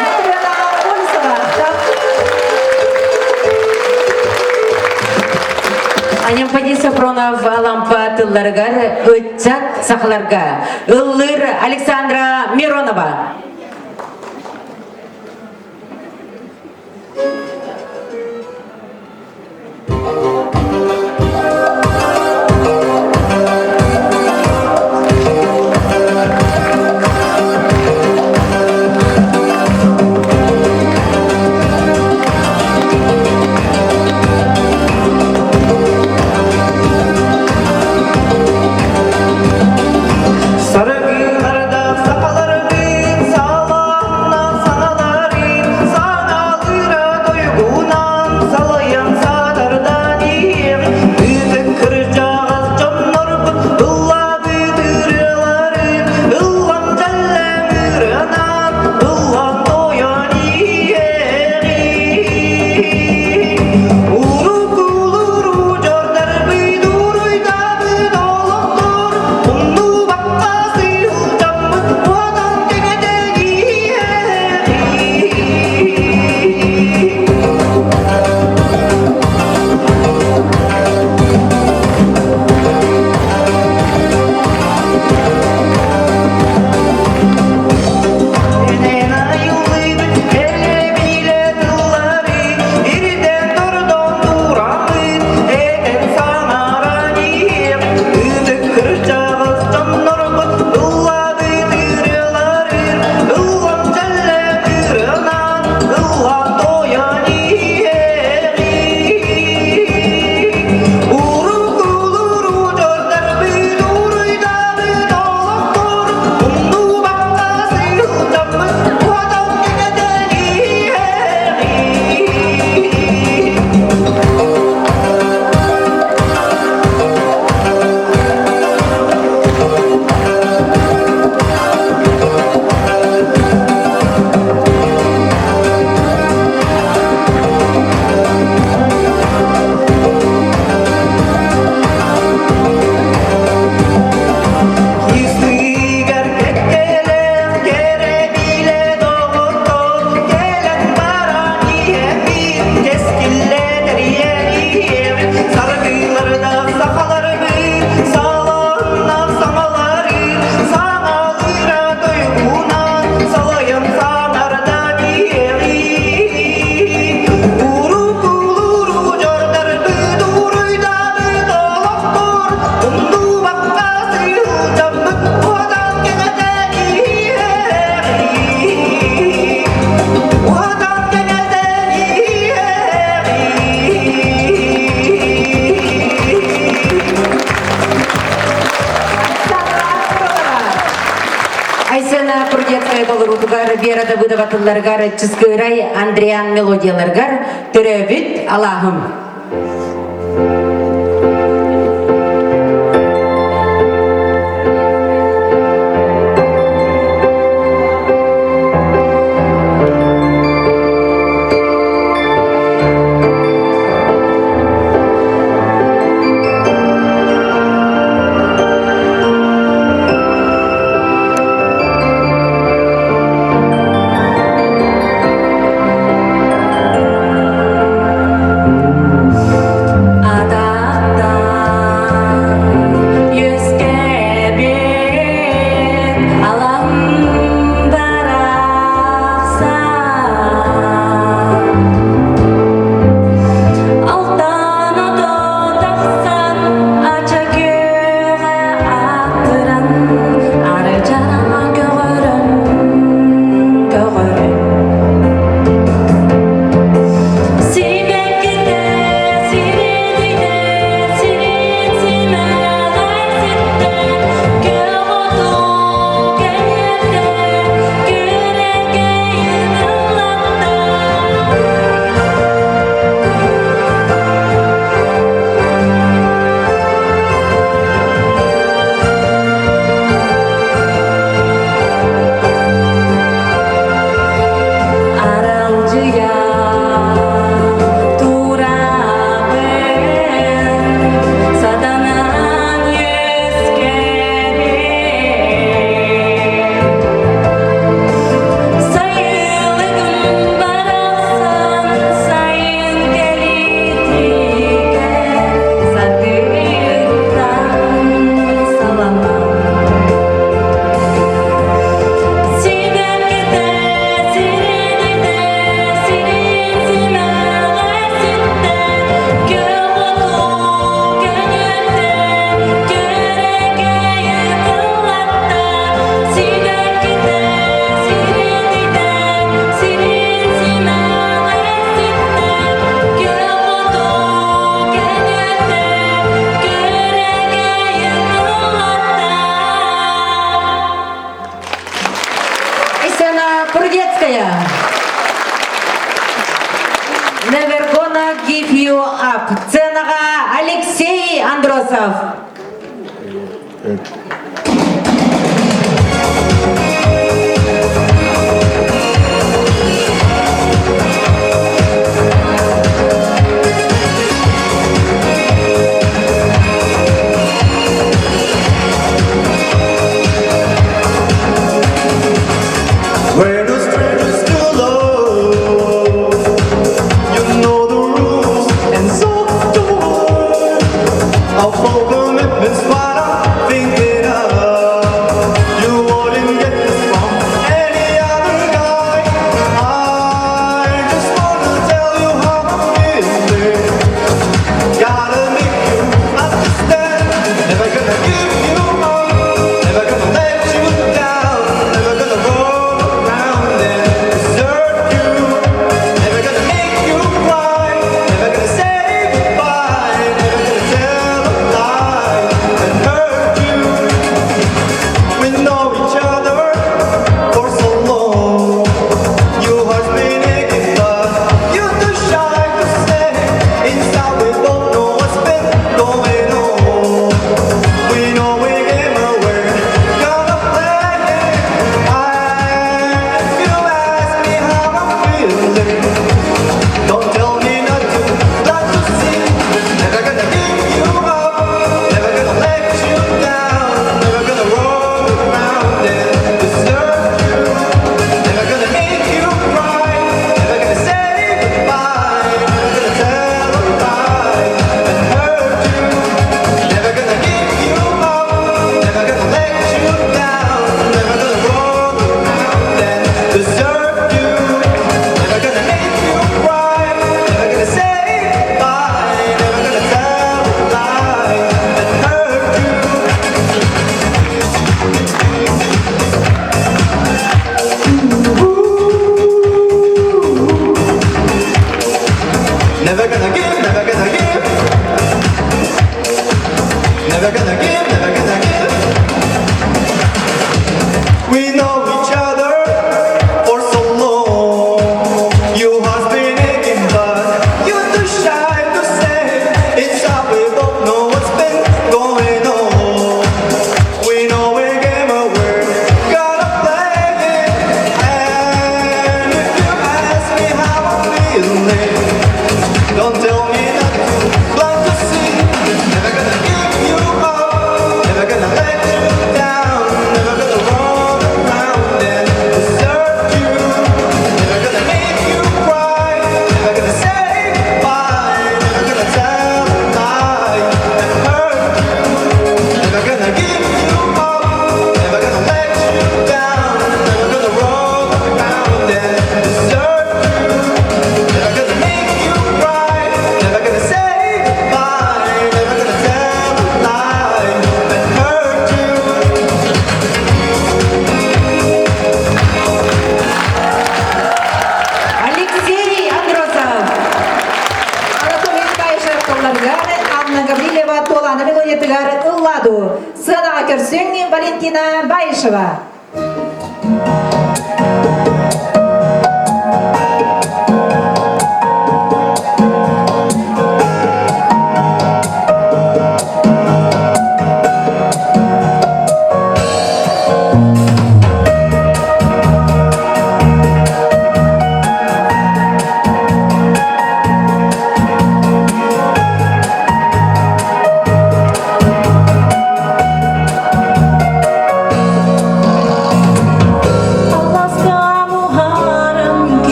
Speaker 3: Матрена Олесова.
Speaker 1: Анемподий Софронов лампа тылларыгар ыччат сахаларга ыллыыр Александра Миронова. Давыдова тылларыгар Чыскыырай Андриан мелодияларыгар төрөөбүт алааһым. Сцена Прудецкая. Never gonna give you up. Сценаҕа Алексей Андросов.
Speaker 10: We're no strangers to love. You know the rules, and so do I. Our full commitment's what I'm thinking of.
Speaker 3: Көрсүҥ Валентина Баишева.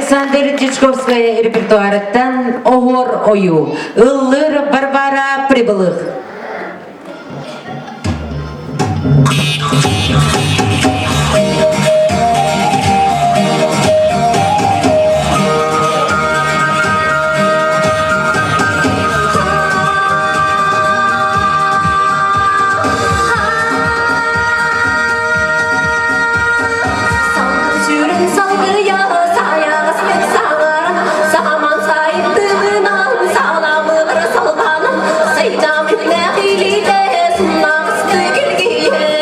Speaker 1: Александр Дьячковскай репертуарыттан Оһуор ойуу, ыллыыр Варвара Прибылых.
Speaker 13: Салгын сүрүн салгыйа сайаҕас мен саҥаран Сааман сайдыынан саламылар салбанан Сайдам күннээх илиитэ суннаҕысты килгийэ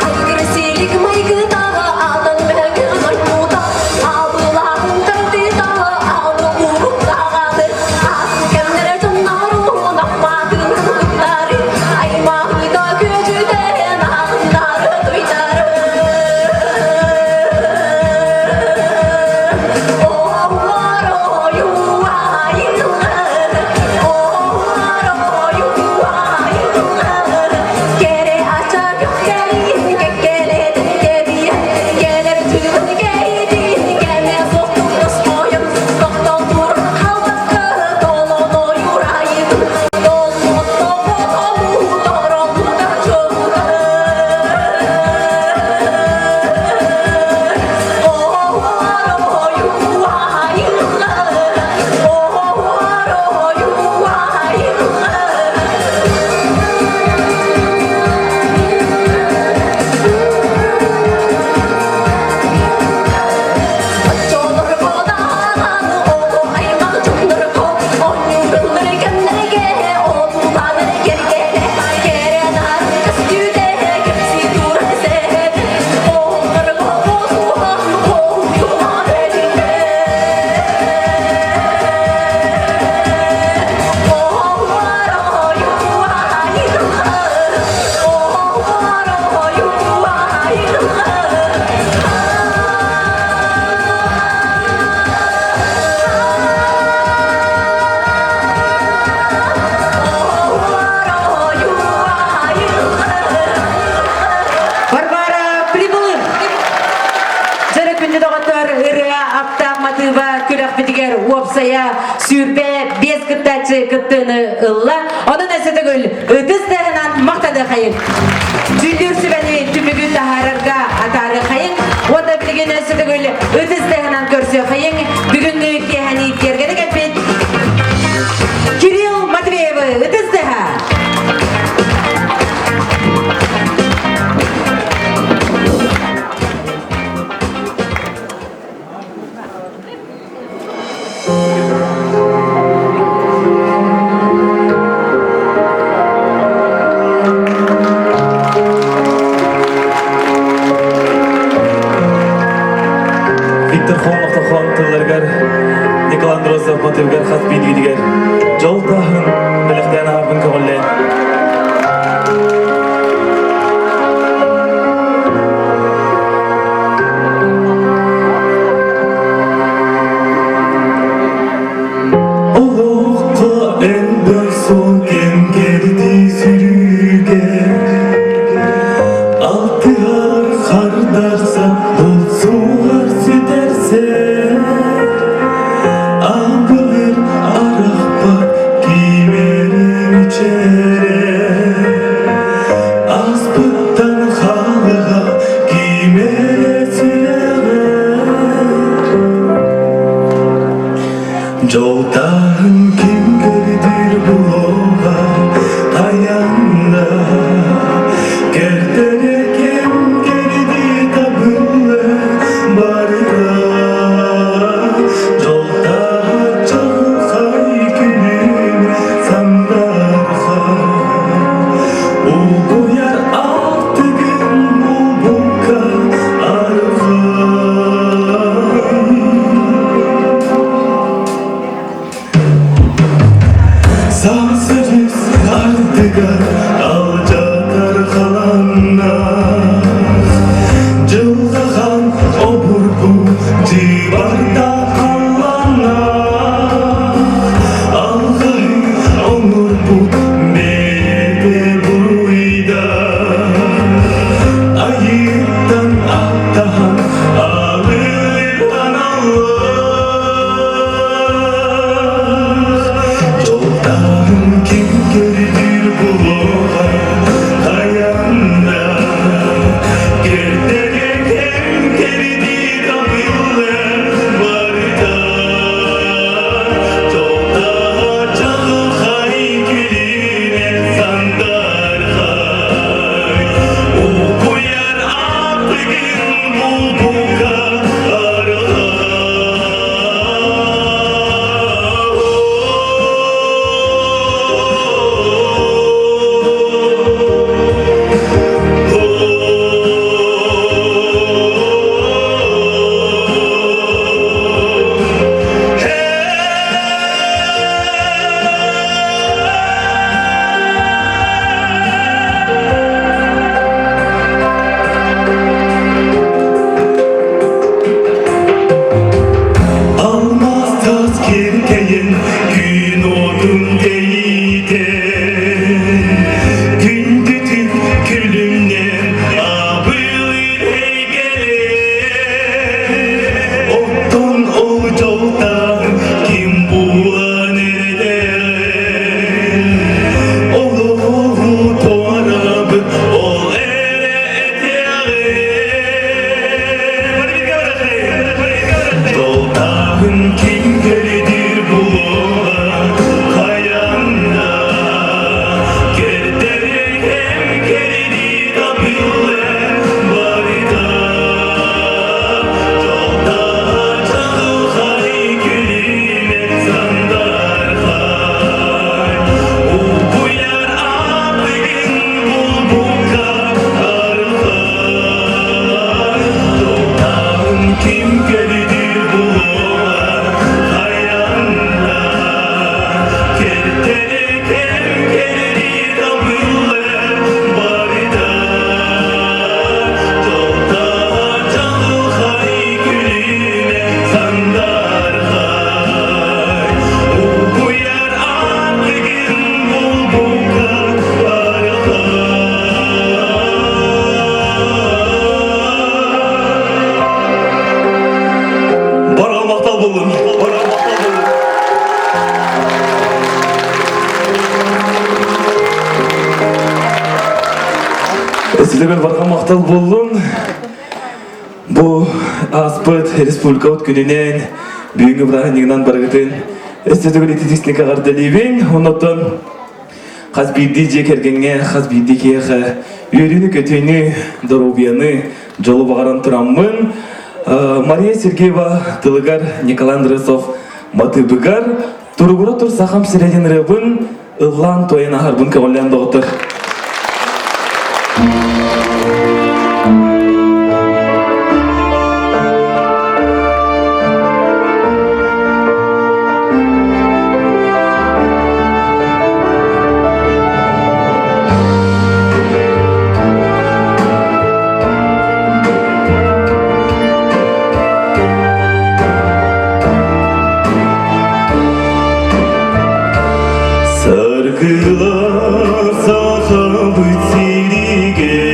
Speaker 13: Айгыр-силик майгытаҕа атан бэгэ оймута Абылаһын тардытаҕа алы уруктаҕаны Ас кэмнэрэ дьоннорун аппатын куттары Аймаҕыта күөдьүтэн ағындары туйдары
Speaker 1: Варвара Прибылых! Дьэрэ күндү доҕоттор, ырыа аптаах матыыба күрэхпитигэр уопсайа 25 кыттааччы кыттыыны ылла. Онон өссө төгүл ытыс тыаһынан махтаныахайын. Дьүүллүүр сүбэни түмүгү таһаарарга атаарыахайын. Уонна билигин өссө төгүл ытыс тыаһынан көрсүөхайын. Бүгүҥҥү киэһэни киэргэнэ кэлбит Кирилл Матвеевы ытыс тыаһа!
Speaker 4: Виктор Хомов-Тохон тылларыгар Николай Андросов мотивыгар хас биирдиигитигэр дьол таһын бэлэхтээн аһарбын көҕүллээн. Олоххо элбэх суол кэм кэрдии сүрүгэ Алтыһар хардарса булсуһар сүтэрсэр Абылыр арахпат кимэрэ үчэрэ Аспыттан халыга кимэрэ сүрэҕэ Дьолтааһын ким көрдүүр булуо? Өстүлүгэр барҕа махтал буоллун. Бу ааспыт республикабыт күнүнэн бүгүҥҥү бырааһынньыгынан барыгытын өстүлүгэр ититисник эҕэрдэлиибин. Оннуттан хас биирдии дьиэ кэргэҥҥэ, хас биирдии киһиэхэ үөрүүнү-көтүүнү, доруобуйаны, дьолу баҕаран тураммын Мария Сергеева тылыгар Николай Андросов матыыбыгар Туругура тур сахам сирэ диэн ырыабын ыллаан туойан аһарбын көҕүлээн доҕоттор. Саргылар сахабыт сиригэр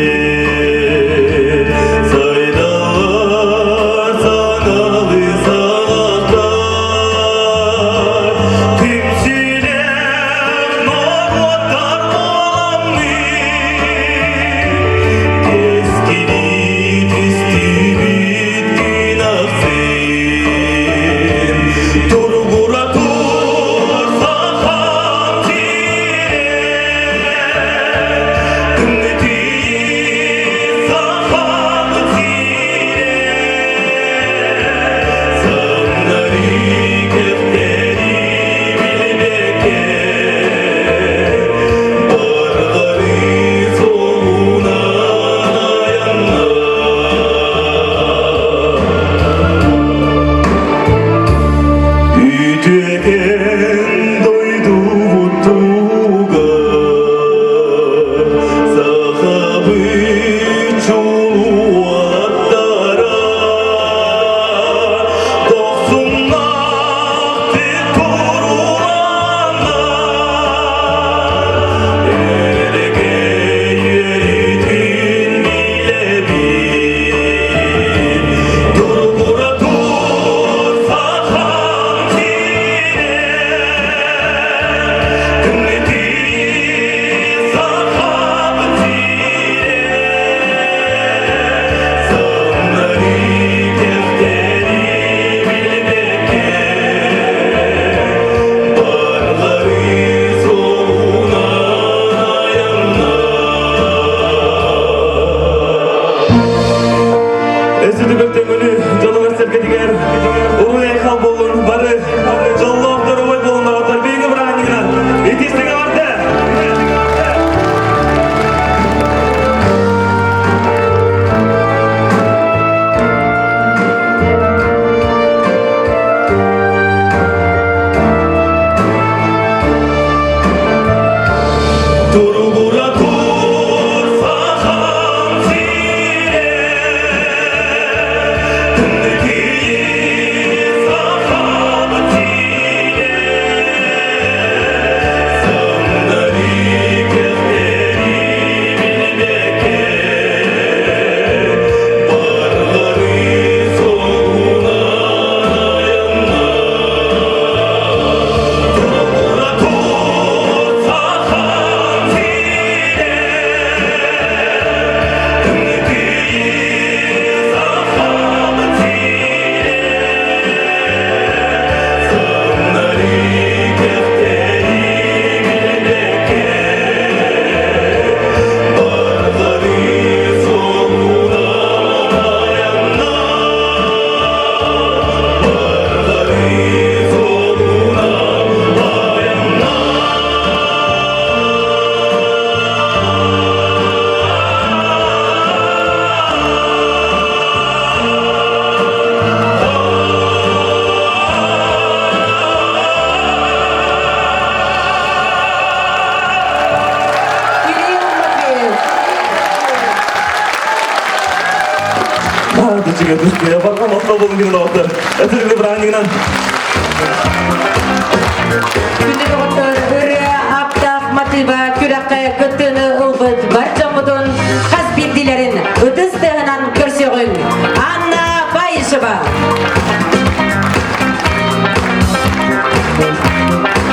Speaker 4: Сайдаллар саналы саҕахтар Түмсүүлээх норуоттар буоламмыт Кэскили түстүүбүт күн ахсын Туругура тур сахам сирэ Тымнытыйы сахам сирэ Самнары кэхтэри билбэккэ Барҕары суолунан айанна Үтүөкэн дойдубут туһугар сахабыт чулуу-аттара дохсуннаахтык турууланнар Элэгэй үөрүүтүн билэбит Туругура тур сахам сирэ Тымнытыы сахам сирэ Самнары кэхтэри билбэккэ Барҕары суолунан айанна Өссө төҥүлү дьолугар-сэргэтигэр уруй-айхал буоллун бары дьоллоох доруобай буолун доҕоттор биһиги бырааһынньыгынан итистик эҕэрдэ! Туругура тур сахам сирэ Тымнытыйы сахам сирэ Самнары кэхтэри билбэккэ Барҕары суолунан айанна Туругура тур сахам сирэ Тымнытыйы сахам сирэ Самнары кэхтэри билбэккэ Барҕары суолунан айанна Барҕары суолунан айанна
Speaker 1: Кирилл Матвеев.
Speaker 4: Баардычыга түспүө барҕа махтал болун күнүн доҕоттор. Өтөрүлү бырааһынньыгынан.
Speaker 1: Күндү доҕоттор, ырыа аптаах матыыба күрэххэ кыттыыны ылбыт бар дьоммутун хас биирдиилэрин ытыс тыаһынан көрсүөҕүҥ. Анна Баишева.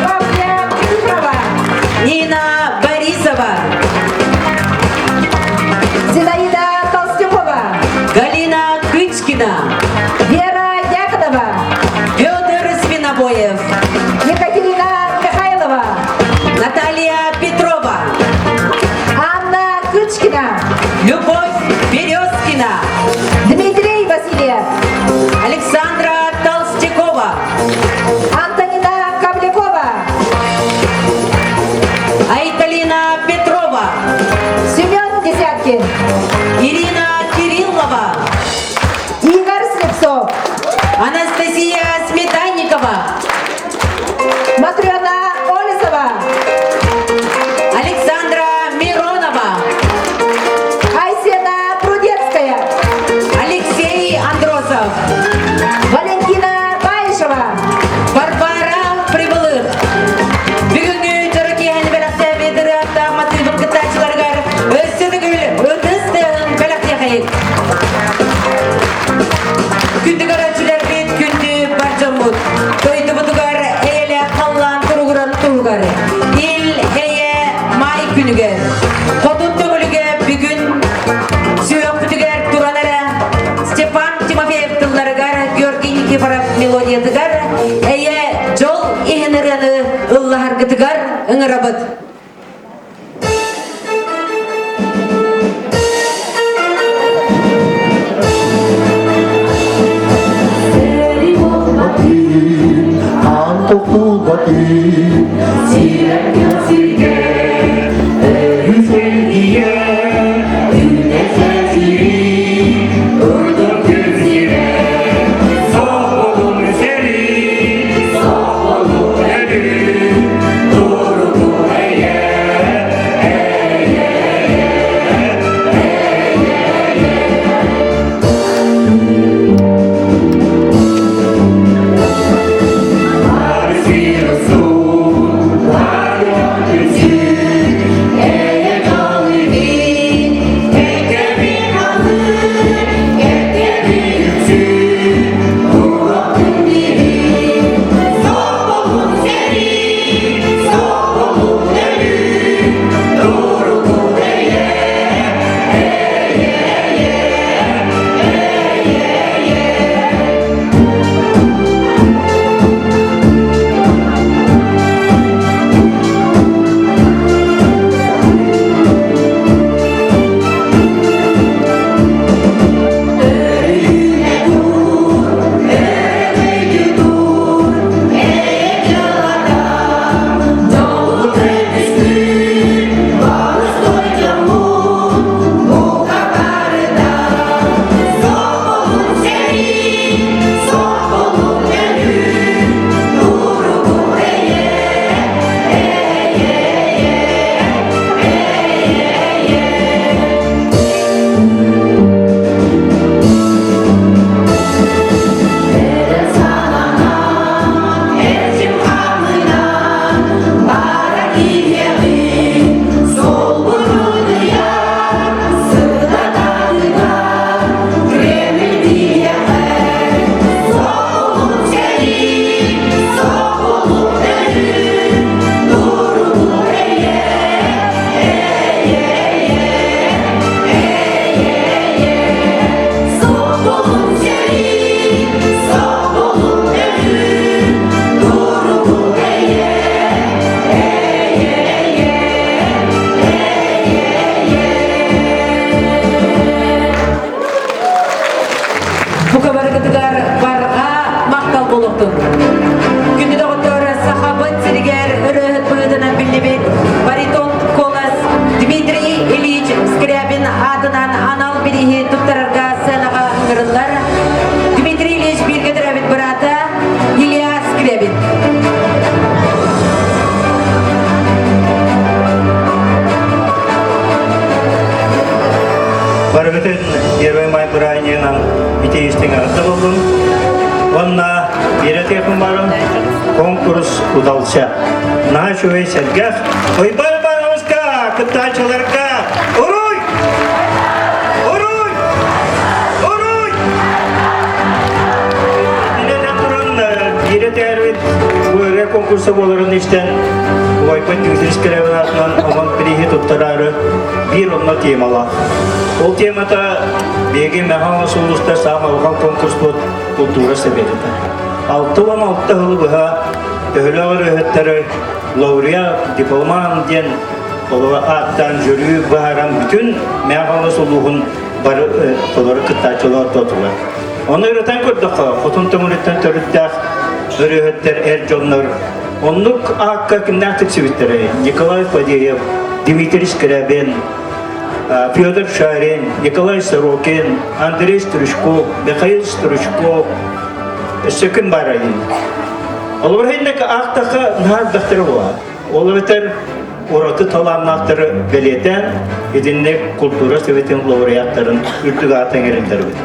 Speaker 1: Софья Цифрова. Нина Борисова. Анастасия Сметанникова.
Speaker 3: Матрена Олесова.
Speaker 1: Александра Миронова.
Speaker 3: Айсена Прудецкая.
Speaker 1: Алексей Андросов.
Speaker 3: Валентина Баишева.
Speaker 1: Варвара Прибылых. Бүгүҥҥү дьоро киэһэни бэлэхтээбит ырыаттаах матыыбын кыттааччыларыгар өссө төгүл ытыс тыаһын бэлэхтиэхэйит. Күндү көрөөччүлэрбит, күндү бар дьоммут, дойдубутугар эйэлээх халлаан туругуран туһугар, ил эйэ май күнүгэр, хотун төҥүлүгэ бүгүн сүһүөхпүтүгэр туран эрэ Степан Тимофеев тылларыгар, Георгий Никифоров мелодиятыгар эйэ дьол иһин ырыаны ыллаһаргытыгар ыҥырабыт. Бука барыгытыгар барҕа махтал буолуохтун. Күндү доҕоттор, Сахабыт сиригэр ырыаһыт быһыытынан биллибит баритон Колос Дмитрий Ильич Скрябин аатынан анал бирииһи туттарарга сценаҕа ыҥырыллар. Дмитрий Ильич бииргэ төрөөбүт быраата Илья Скрябин.
Speaker 8: Барыгытын Первый май бырааһынньыгынан ити истиҥ эҕэрдэ буоллун. Уонна биэрэтиэхпин баарым конкурс удался. Наһаа үчүгэй сэргэх. Уйбаан Ивановичка, кыттааччыларга уруй! Уруй! Уруй! Итинэн туран биэрэтээрбит бу ырыа конкурса буоларын истэн убайбыт Дмитрий Скрябин аатынан онон приһи туттараары биир онно темалаах. Ол темата биһиги Мэхэ сулуста саамай улахан конкурспут култуура сэбиэтэ. 66 сылы быһа төһөлөөх ырыаһыттары лауреат, дипломант диэн толору ааттаан жюри быһааран бүтүн Мэхэ улууһун бары толору кыттааччылар ортотугар. Ону ырытан көрдөххө, Хотун Төҥүлүттэн төрүттээх ырыаһыттар эр дьоннор оннук аакка кимнээх тиксибиттэрэй? Николай Фадеев, Дмитрий Скрябин, Федор Шарин, Николай Сорокин, Андрей Стручков, Михаил Стручков. Өссө күн баар айыы. Олор иһиннэ аахтахха наһаа элбэхтэрэ буолар. Ол эбэтэр ураты талааннаахтары бэлиэтээн итинник култуура советын лауреаттарын үрдүк аата иҥэриллэрбит.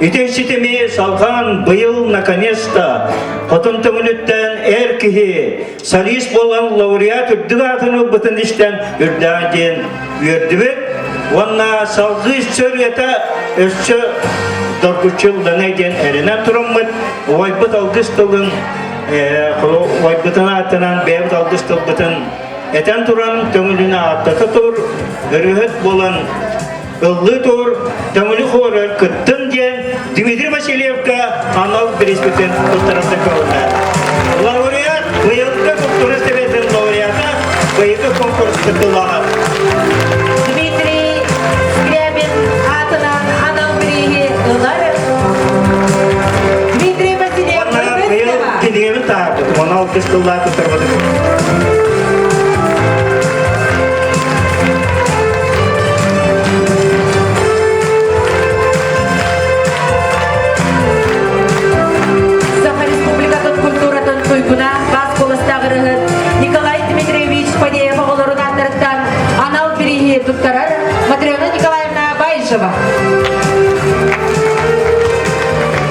Speaker 8: Ити ситими салҕаан быйыл наконец-то Хотун Төҥүлүттэн эр киһи солист буолан лауреат үрдүк аатын ылбытын истэн үрдээх диэн үөрдүбүт уонна салгыы сөрүөтэ өссө доргуччу ылланай диэн эрэнэн тураммыт убайбыт алгыс тылын убайбытын аатынан бэйэбит алгыс тылбытын этэн туран төҥүлүнэ ааттата тур ырыаһыт буолан ыллыы тур төҥүлү хуорар кыттын диэн Дмитрий Васильевка анал бириспитин туттарарда көҕүллэ. Лауреат быйылгы культура советын лауреата быйылгы конкурс кыттыылааҕа.
Speaker 1: Дмитрий Скрябин аатынан анал бирииһи ылар Дмитрий Васильев
Speaker 8: Быйыл кинигэбин таһаарбытым, оны алтыс тыллаах туттарбытым.
Speaker 1: Саха Республикатын культуратын туйгуна бас куоластаах ырыһыт Николай Дмитриевич Фадеев оҕолорун ааттарыттан анал бирииһи туттарар Матрена Николаевна Баишева.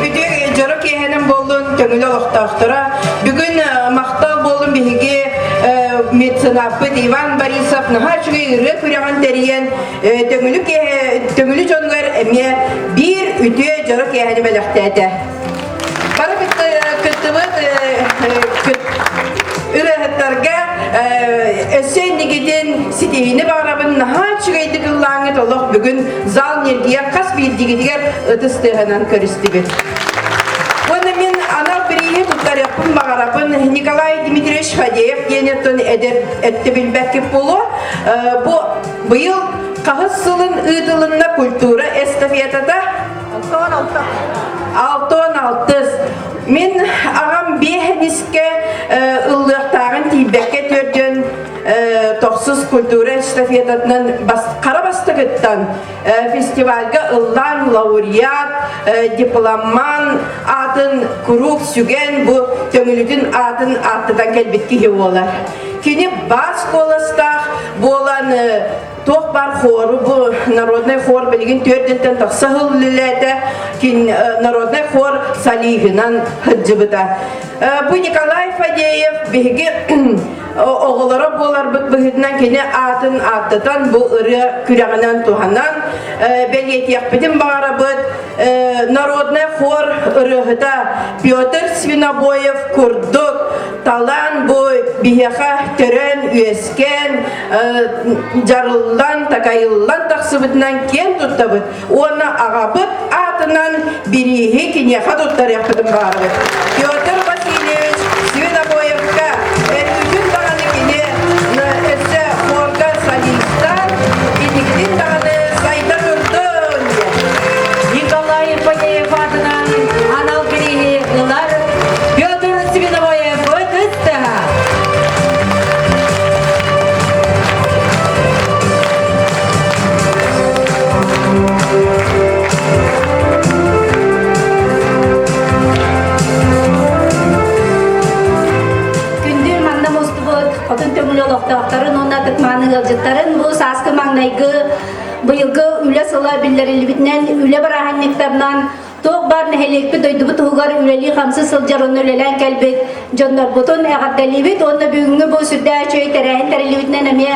Speaker 6: Үтүө дьоро киэһэнэн буоллун көҥүл олохтоохторо. Бүгүн махтал буоллун биһиги меценаппыт Иван Борисов наһаа үчүгэй ырыа күрэҕин тэрийэн төҥүлү төҥүлү дьонугар эмиэ биир үтүө дьоро киэһэни бэлэхтээтэ. Бары кыттыбыт ырыаһыттарга өссө инникитин ситиһиини баҕарабын наһаа үчүгэйдик ыллааҥҥыт олох бүгүн зал ньиргийэр хас биирдигитигэр ытыс тыаһынан көрүстүбүт. Уонна мин анал бирииһи туттарыахпын баҕарабын Николай Дмитриевич Фадеев диэн оттон эдэр өттө билбэккит буолуо. Бу быйыл хаһыс сылын ыытылынна культура эстафетата Алтон алтыс. Мин аҕам биэһэнискэ ыллыахтааҕын тиийбэккэ төрдүөн тохсус культура эстафетатынан хара бастакыттан фестивальга ыллаан лауреат, дипломан аатын куруук сүгэн бу Төҥүлүтүн аатын ааттатан кэлбит киһи буолар. Кини бас куоластаах буолан туох бар хору бу народный хор билигин түөртүнтэн тахса сыл үлэлээтэ народный хор солиһынан сылдьыбыта бу Николай Фадеев биһиги оҕолоро буоларбыт быһыытынан кини аатын ааттатан бу ырыа күрэҕинэн туһанан бэлиэтиэхпитин баҕарабыт народный хор ырыаһыта Петр Свинобоев курдук талаан бу биһиэхэ төрөөн үөскээн дьарыллан, такайыллан тахсыбытынан киэн туттабыт уонна аҕабыт аатынан бирииһи киниэхэ туттарыахпытын баҕарабыт. Петр Васильевич Свинобоевка өрүүтүн даҕаны кини өссө хорга солистаан, инникитин даҕаны сайда турдун диэн.
Speaker 1: Николай Фадеев аатынан анал бирииһи ылар Петр Свинобоев ытыстаһа.
Speaker 7: Күндү манна мустубут хотун төҥүлү олохтоохторун уонна ытык-мааны ыалдьыттарын бу сааскы маҥнайгы быйылгы үлэ сыла биллэриллибитинэн үлэ бырааһынньыктарынан Туох баар нэһилиэкпит дойдубут туһугар үлэлии-хамсыы сылдьар уонна үлэлээн кэлбит дьоннорбутун эҕэрдэлиибит уонна бүгүҥҥү бу сүрдээх үчүгэй тэрээһин тэриллибитинэн эмиэ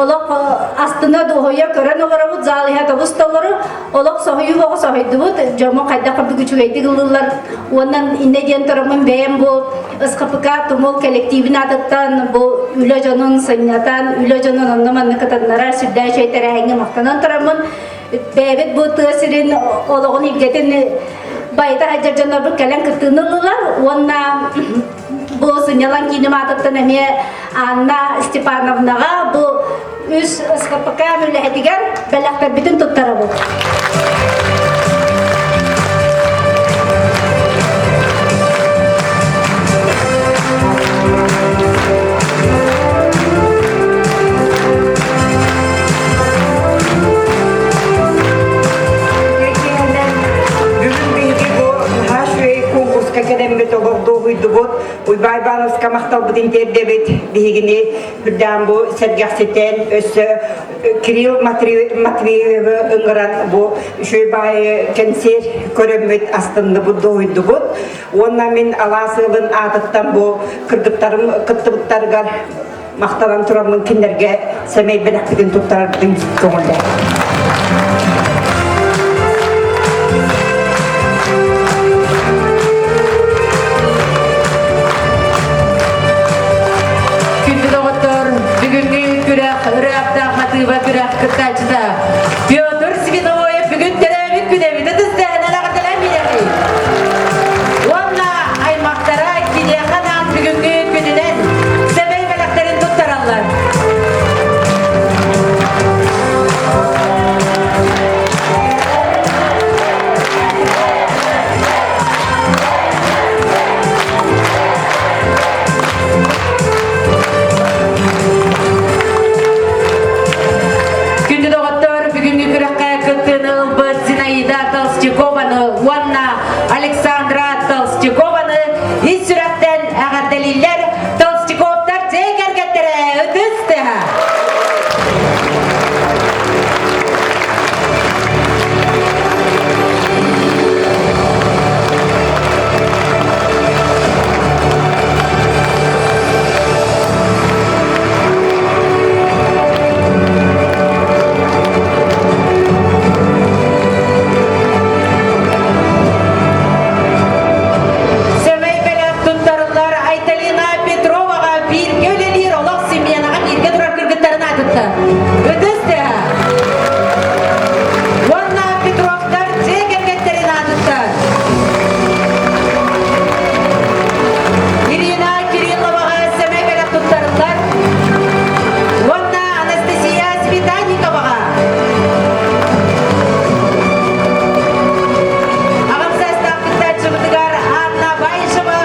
Speaker 7: олох астына дуоһуйа көрөн олоробут зал иһэ тобус толору олох соһуйуу оҕо соһуйдубут дьомо хайдах курдук үчүгэйдик ыллыыллар уонна иннэ диэн тураммын бэйэм бу СХПК тумул коллективин аатыттан бу үлэ дьонун сынньатан үлэ дьонун онно манна кытыннарар сүрдээх үчүгэй тэрээһиҥҥэ махтанан тураммын Бэйэбит бу тыа сирин олоҕун илгэтин байыта сылдьар дьоннорбут кэлэн кыттыыны ыллылар уонна бу сынньалаҥ кииним аатыттан эмиэ Анна Степановнаҕа бу үс СХПК үлэһитигэр бэлэхтэрбитин туттарабыт.
Speaker 14: Бүгүн биһиги бу наһаа үчүгэй конкурска кэлэн кэлэммит олох дуоһуйдубут. Уйбаан Ивановска махталбытын тиэрдэбит. Биһигини үрдээн бу сэргэхситэн өссө Кирилл Матвеевы ыҥыран бу үчүгэй баайы кэнсиэр көрөммүт астынныбыт, дуоһуйдубут. Уонна мин алаас ыалын аатыттан бу кыргыттарым кыттыбыттарыгар махтанан тураммын кинилэргэ сэмэй бэлэхпитин туттарарбытын көҥүллээх.
Speaker 1: Күндү доҕоттор, бүгүҥҥү күрэх ырыаптаах матыыба күрэх кыттааччыта Петр Свиновоев бүгүн төрөөбүт күнэ эбит ытыстыһынан эҕэрдэлээн биэрэбит. Уонна аймахтара киниэхэ анаан бүгүҥҥү күнүнэн сэмэй бэлэхтэрин туттараллар. Күндү доҕоттор, бүгүҥҥү күрэххэ кыттыыны ылбыт Зинаида Толстякованы уонна Александра Толстякованы ис сүрэхтэн эҕэрдэлииллэр Толстяковтар дьиэ кэргэттэрэ ытыс тыаһа! Сэмэй бэлэх туттарыллар Айталина Петроваҕа бииргэ үлэлиир олох симиэнаҕа бииргэ турар кыргыттарын аатыттан. Ытыс тыаһа. Уонна Петровтар дьиэ кэргэттэрин аатыттан. Ирина Кирилловаҕа сэмэй бэлэх туттарыллар. Уонна Анастасия Светанниковаҕа. Аҕам саастаах кыттааччыбытыгар Анна Баишева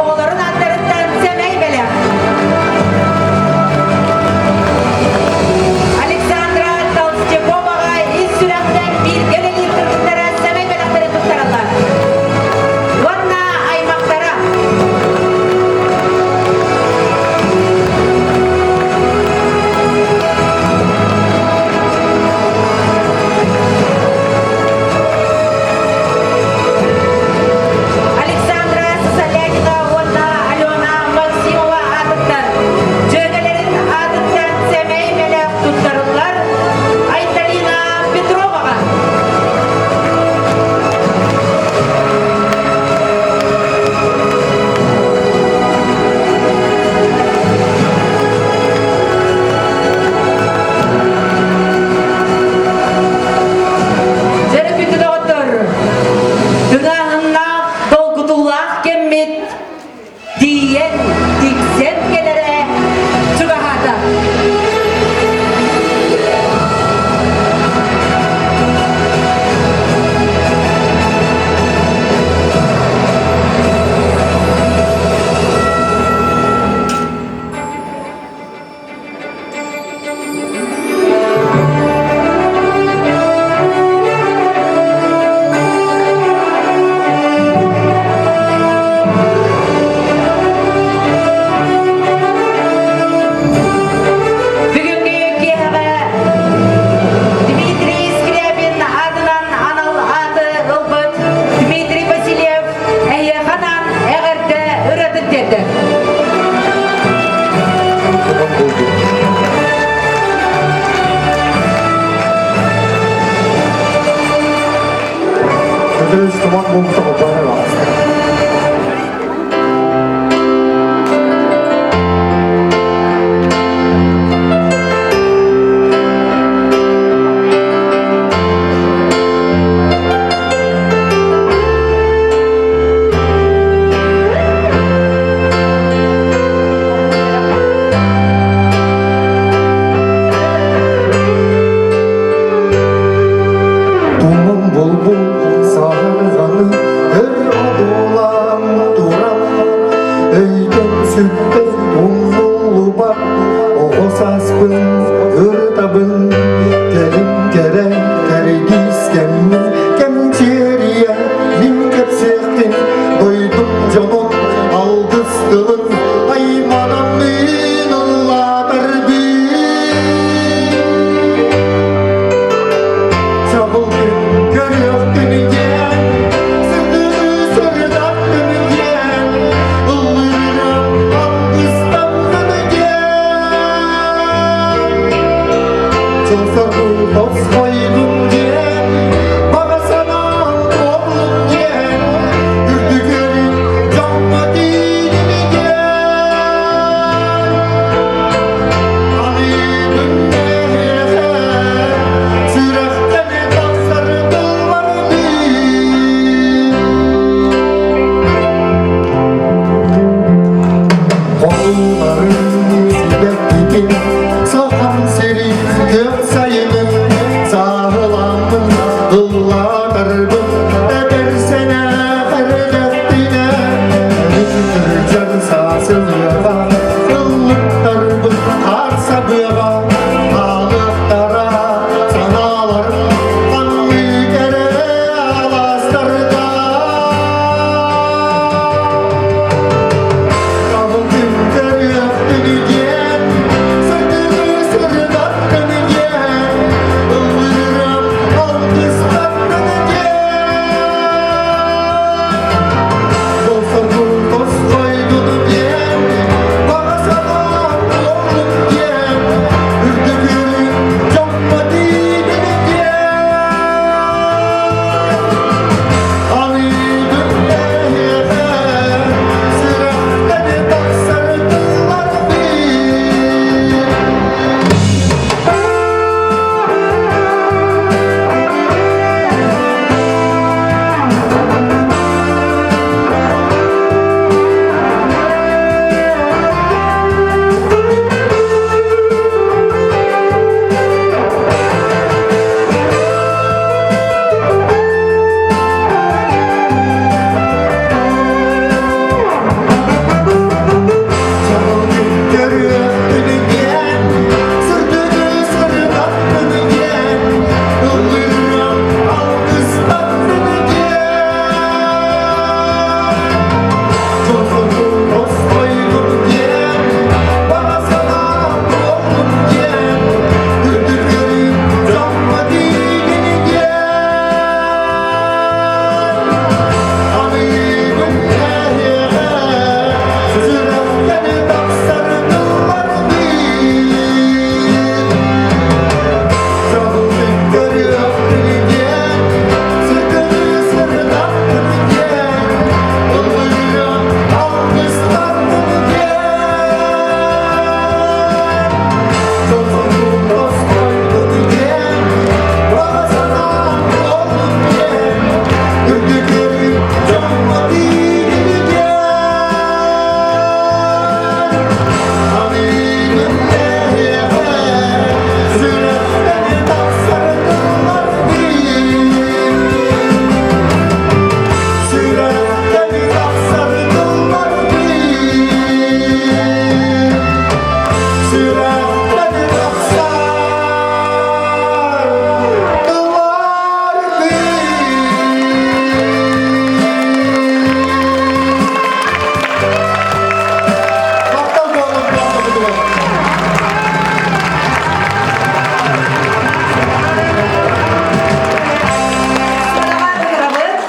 Speaker 1: оҕолорун ааттарыттан сэмэй бэлэх. Александра Толстяковаҕа ис сүрэхтэн бииргэ үлэлиир кыргыттара сэмэй бэлэхтэри туттараллар. Уонна аймахтара. Александра Сысолятина уонна Алена Максимова аатыттан дьүөгэлэрин аатыттан сэмэй бэлэх туттарыллар Айталина Петроваҕа. Дьэрэ күндү доҕоттор, тыҥааһыннаах, долгутуулаах кэммит тиийэн, тиксэн кэлэрэ чугаһаата. Бүгүҥҥү киэһэҕэ Дмитрий Скрябин аатынан анал ааты ылбыт Дмитрий Васильев эһиэхэ анаан эҕэрдэ ырыатын тиэрдэр.
Speaker 10: Көтөрүс туман буолбута хотоон ааста. Туман булбут саһарҕаны сылыаҕа, ыллыктарбыт хаар сабыаҕа, хаалыахтара санаалар ханнык эрэ алаастарга. Кабылгын көрүөхтүн диэн, сырдыгы сырдаттын диэн, ыллыырым алгыстаттын диэн.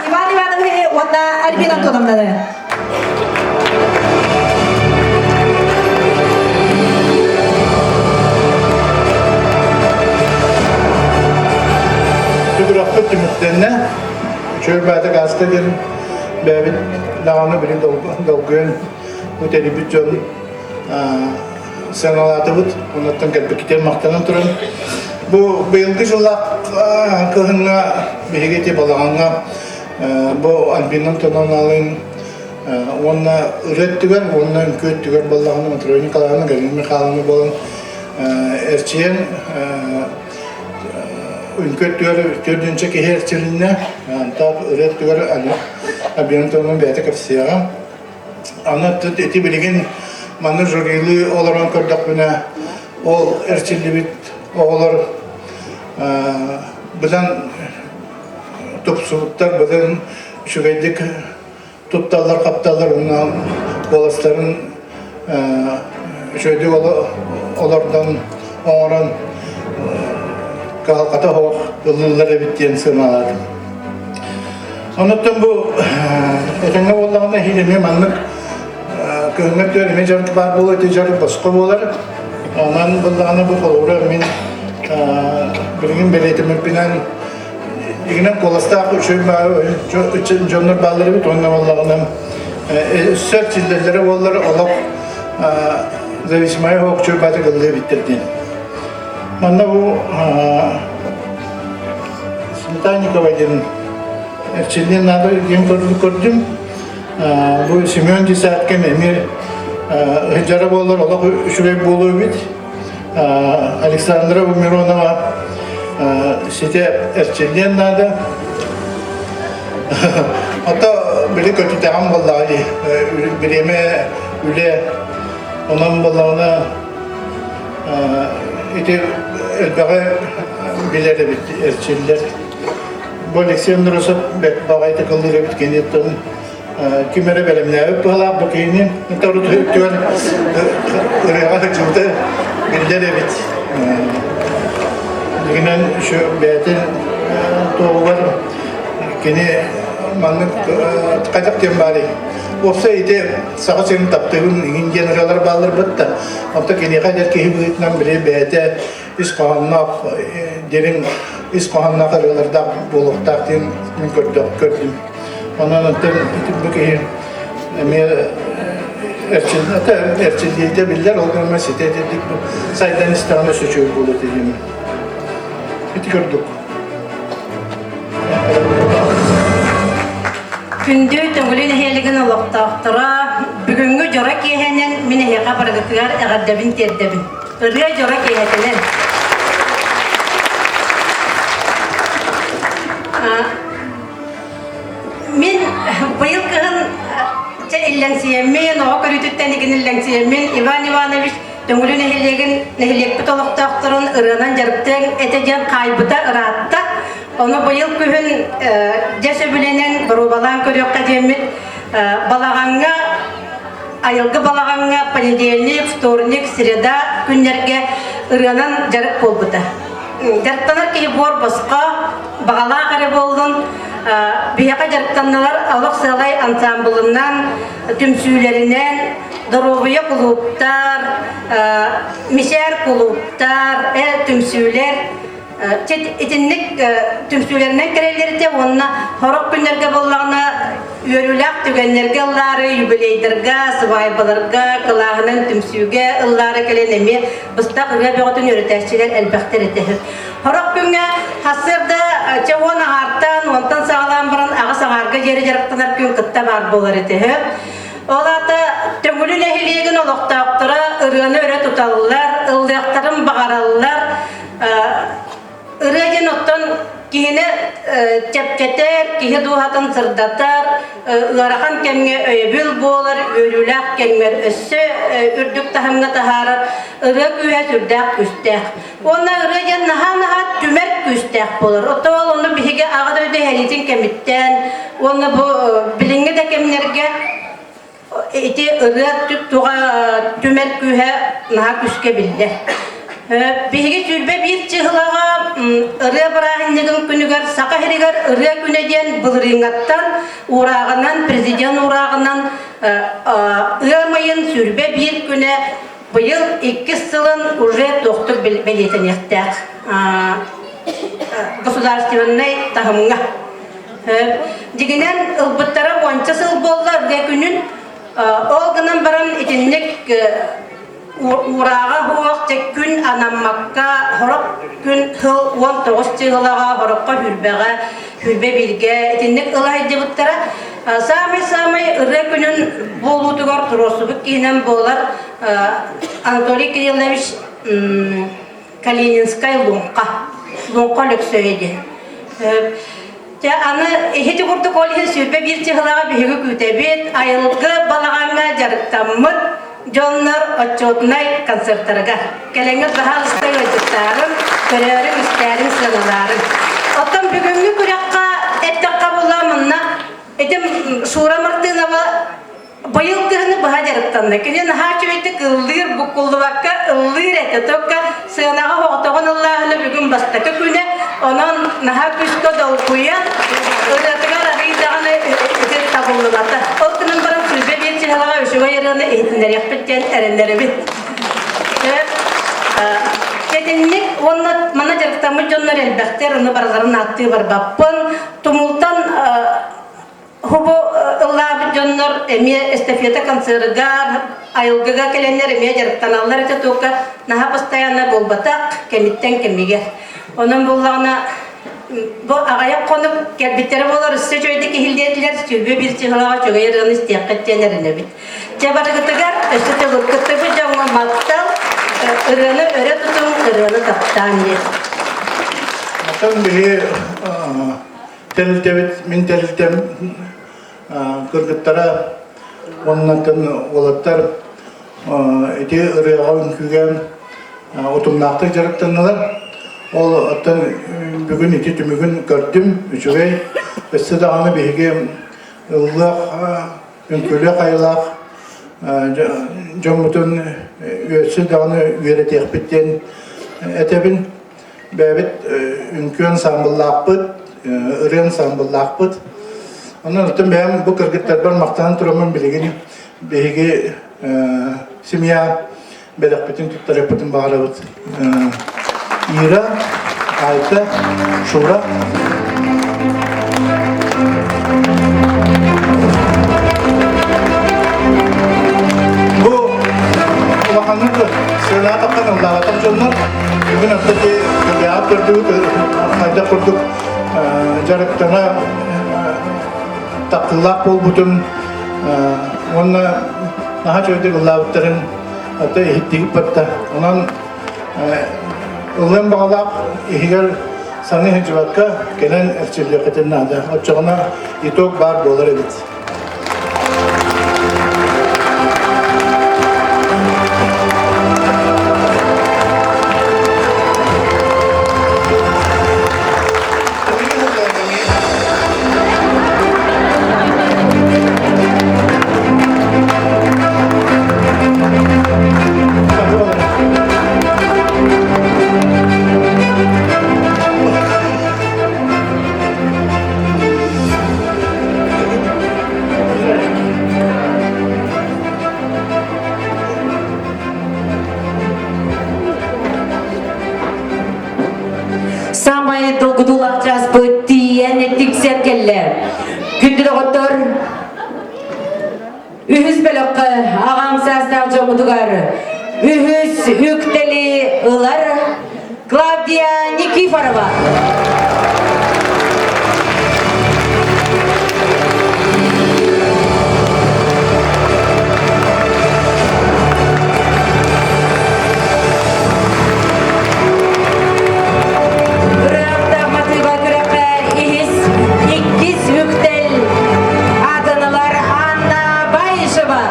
Speaker 3: Иван Ивановиһы уонна Альбина Антоновнаны.
Speaker 5: Түгүрөхпүт түмүктэннэ. Үчүгэй баата ааста диэн бэйэбит даҕаны били долгуйан бу тэрийбит дьон сыаналаатыбыт. Оннуттан кэлбиккитигэр махтанан туран. Бу быйылгы дьыллаах кыһыҥҥа биһиги ити балаҕаҥҥа бу Альбина Антоновналыын уонна ырыа өттүгэр уонна үҥкүү өттүгэр буоллаҕына Матрена Николаевна, Галина Михайловна буолан эрчийэн үҥкүү өттүгэр төрдүнчэ киһи эрчилиннэ. Антах ырыа өттүгэр Альбина Антоновна бэйэтэ кэпсиэҕэ. Аны ити билигин манна жюрилыы олорон көрдөхпүнэ, ол эрчиллибит оҕолор быдан тупсубуттар, быдан үчүгэйдик тутталлар-хапталлар уонна куоластарын үчүгэйдик олордон оҥорон кыһалҕата суох ыллыыллар эбит диэн сыаналаатым. Онуттан бу этэҥҥэ буоллаҕына иһин эмиэ маннык кыһыҥҥы өттүгэр эмиэ дьарык баар буолуо, ити дьарык босхо буолар. Онон буоллаҕына бу холобура мин билигин бэлиэтэммиппинэн игинэн куоластаах үчүгэй дьоннор бааллар эбит уонна буоллаҕына өссө эрчиллэллэрэ буоллар олох зависимая суох үчүгэй баатык ыллыа эбиттэр диэн. Манна бу Сметанникова диэн эрчиллиэн наада диэн көрдүм. Бу Семен Десяткин эмиэ ыһдьара буоллар олох үчүгэй буолуо эбит. Александра Миронова ситэ эрчиллиэн наада. Ото били көтүтэҕим буоллаҕа дии. Бириэмэ үлэ. Онон буоллаҕына ити элбэҕи билэр эбит эрчиллэр. Бу Алексей Андросов бэрт баҕайытык ыллыыр эбит киниттэн ким эрэ бэлэмнээбит быһалаах бу киһини үттүгэр ырыаҕа сылдьыбыта биллэр эбит. Дигинэн еще бэйэтин туоҕугар кини маннык хайдах диэн баарый уопсай ити Саха сирин таптыыбын иҥин диэн ырыалар бааллар да онто киниэхэ эдэр киһи быһыытынан били бэйэтэ ис хоһоонноох дириҥ ис хоһоонноох ырыалардаах буолуохтаах диэн мин көрдүм. Онон онтон бу киһи эмиэ эрчиллиитэ биллэр, ол гынан ситэ итирдик бу сайдан истэҕинэ өссө үчүгэй буолуо этэ Ити көрдүк.
Speaker 15: Күндү Төҥүлү нэһиэлигин олохтоохторо, бүгүҥҥү дьоро киэһэнэн мин эһиэхэ барыгытыгар эҕэрдэбин тиэрдэбин. Ырыа дьоро киэһэтинэн. Мин быйыл кыһын чэ иллэҥсийэммин, оҕо көрүүтүттэн игин иллэҥсийэммин Иван Иванович Төҥүлү нэһилиэгин нэһилиэкпит олохтоохторун ырыанан дьарыктыаҥ этэ диэн хаайбыта ыраатта. Ону быйыл күһүн дьэ сөбүлэнэн боруобалаан көрүөххэ диэммит балаҕаҥҥа айылгы балаҕаҥҥа понедельник, вторник, среда күннэргэ ырыанан дьарык буолбута. Дьарыктанар киһи буор босхо, баҕалаах эрэ буоллун. Биһиэхэ дьарыктанналар олох сыалай ансаамбылынан, түмсүүлэринэн, доруобуйа кулууптар, мисээр кулууптар, түмсүүлэр итинник түмсүүлэринэн кэлэллэритэ уонна сорох күннэргэ буоллаҕына үөрүүлээх түгэннэргэ ыллаары, юбилейдарга, сыбаайбаларга, кылааһынан түмсүүгэ ыллаары кэлэн эмиэ быстах ырыа бөҕөтүн үөрэтээччилэр элбэхтэр этэ. Сорох күҥҥэ сарсыарда чэ уон аҥаартан, уонтан саҕалаан баран аҕыс аҥаарга диэри дьарыктанар күн кытта баар буолар этэ. Ол аата Төҥүлү нэһилиэгин олохтоохторо ырыаны өрө туталлар, ыллыахтарын баҕараллар. Ырыа диэн оттон киһини чэпчэтэр, киһи дууһатын сырдатар, ыарахан кэмҥэ өйөбүл буолар, үөрүүлээх кэмҥэ өссө үрдүк таһымҥа таһаарар ырыа күүһэ сүрдээх күүстээх. Уонна ырыа диэн наһаа-наһаа түмэр күүстээх буолар. Оттон ол онно биһиги Аҕа дойду сэриитин кэмиттэн уонна бу билиҥҥи да кэмнэргэ ити ырыа туга түмэр күүһэ наһаа күүскэ биллэр. Биһиги 21 чыһылаҕа ырыа бырааһынньыгын күнүгэр Саха сиригэр ырыа күнэ диэн былырыыҥҥаттан уурааҕынан, президент уурааҕынан ыам ыйын 21 күнэ быйыл иккис сылын уже туохтук бэлиэтэниэхтээх государственнай таһымҥа. Дьигинэн ылбыттара уонча сыл буолла ырыа күнүн. Ол гынан баран итинник уурааҕа суох дьэ күн анаммакка сорох күн сыл 19 чыһылаҕа, сороххо хүрбэҕэ, хүрбэ бииргэ итинник ыла сылдьыбыттара. Саамай-саамай ырыа күнүн буолуутугар туруорсубут киһинэн буолар Анатолий Кириллович Калининскай Луҥха, Луҥха Өлөксөйө диэн. Дьэ, аны иһити курдук ол иһин 21 чыһылаҕа биһиги күүтэбит, айылгы балаҕаҥҥа дьарыктаммыт дьоннор отчуотунай концертарыгар. Кэлэҥҥит баһаалыста ыалдьыттаарыҥ, көрөөрүҥ, истээриҥ, сыаналаарыҥ. Оттон бүгүҥҥү күрэххэ эттэххэ буолла манна этим Шура Мартынова Быйыл кыһыны быһа дьарыктанна. Кини наһаа үчүгэйдик ыллыыр, буккуллубакка ыллыыр этэ. Только сыанаҕа оҕотоҕун ыллааһына бүгүн бастакы күнэ. Онон наһаа күүскэ долгуйан, ырыатыгар арыый даҕаны ити табыллыбата. Ол гынан баран сүлбэ биир чыһылаҕа үчүгэй ырыаны иһитиннэриэхпит диэн эрэннэрэбит. Итинник уонна манна дьарыктаммыт дьоннор элбэхтэр, ону барыларын ааттыы барбаппын. Тумултан Хобу ыллаабыт дьоннор эмиэ эстафета концерыгар, айылгыга кэлэннэр эмиэ дьарыктаналлар этэ туокка наһаа постоянно буолбатах кэмиттэн кэмигэр. Онон буоллаҕына бу аҕыйах хонук кэлбиттэрэ буолар өссө үчүгэйдик иһиллиэтилэр 21 чыһылаҕа үчүгэй ырыаны истиэххит диэн эрэнэбит. Дьэ барыгытыгар өссө төгүл кыттыбыт дьоҥҥо махтал, ырыаны өрө тутуҥ, ырыаны таптаан диэн.
Speaker 5: Оттон биһи тэрилтэбит, мин тэрилтэм кыргыттара. Оннуттан уолаттар ити ырыаҕа үҥкүүгэ утумнаахтык дьарыктаннылар. Ол оттон бүгүн ити түмүгүн көрдүм, үчүгэй. Өссө даҕаны биһиги ыллыах, үҥкүүлүөх айылаах дьоммутун өссө даҕаны үөрэтиэхпит диэн этэбин. Бэйэбит үҥкүү ансаамбыллаахпыт, ырыа ансаамбыллаахпыт. Онон оттон бэйэм бу кыргыттарбар махтанан тураммын билигин биһиги семья бэлэхпитин туттарыахпытын баҕарабыт. Ира, Айта, Шура. Бу улаханнык сыанаатахха ыллаабатах дьоннор бүгүн орто көбөҕө көрдүбүт хайдах курдук дьарыктана тапталлаах буолбутун уонна наһаа үчүгэйдик ыллаабыттарын ата иһиттигит батта. Онон ыллыан баҕалаах иһигэр саныы сылдьыбакка кэлэн эрчиллиэххитин наада. Оччоҕуна итог баар буолар эбит.
Speaker 1: Самай долгутуулаах чааспыт тиийэн тиксэр кэллэ. Күндү доҕоттор, үһүс бөлөххө аҕам саастаах дьоммутугар үһүс үктэли ылар Клавдия Никифорова. Ырыаптаах матыыба күрэххэ иһис иккис үктэл аатаналар Анна Баишева.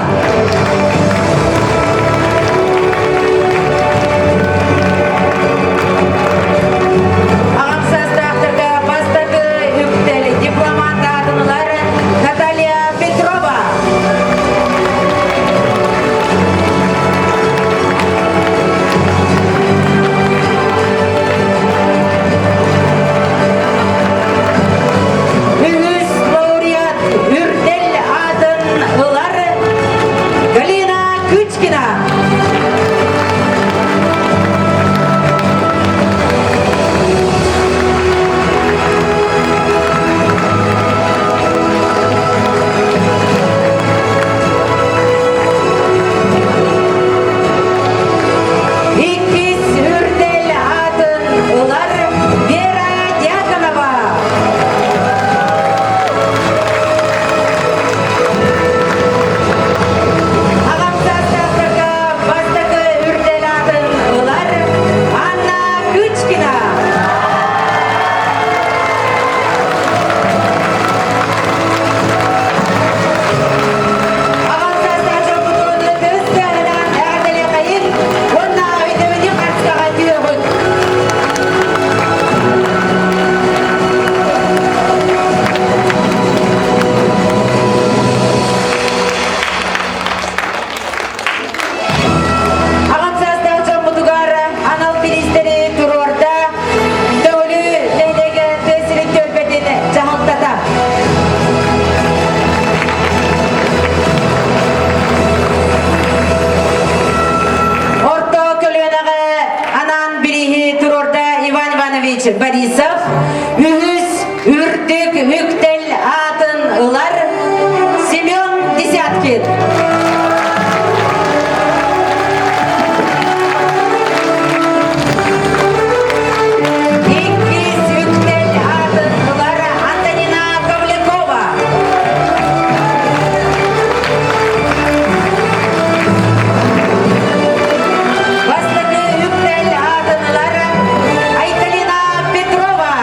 Speaker 1: Аҕам саастаахтарга бастакы үктэл дипломат аатаналар Наталья Петрова. Үһүс лауреат Үрдэл аатын ылар Галина Кычкина. Иккис үрдэл аатын ылар Вера Дьяконова. Аҕам саастаахтарга бастакы үрдэл аатын ылар Анна Кычкина. Аҕам саастаах дьоммутун тыс тыаһынан эҕэрдэлиэхэйин уонна өйдөбүнньүк харчыга түһүөҕүт. Аҕам саастаах дьоммутугар анал бириистэри туруорда Төҥүлү нэһилиэгэ тыа сирин түөлбэтин дьаһалтата. Орто көлүөнэҕэ анаан бирииһи туруорда Иван Иванович Борисов. Үһүс үрдүк үктэл аатын ылар Семен Десяткин. Иккис үктэл аатын ылар Антонина Ковлякова. Бастакы үктэл аатын ылар Айталина Петрова.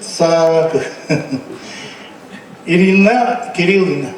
Speaker 5: Саакы. Ирина Кирилловна.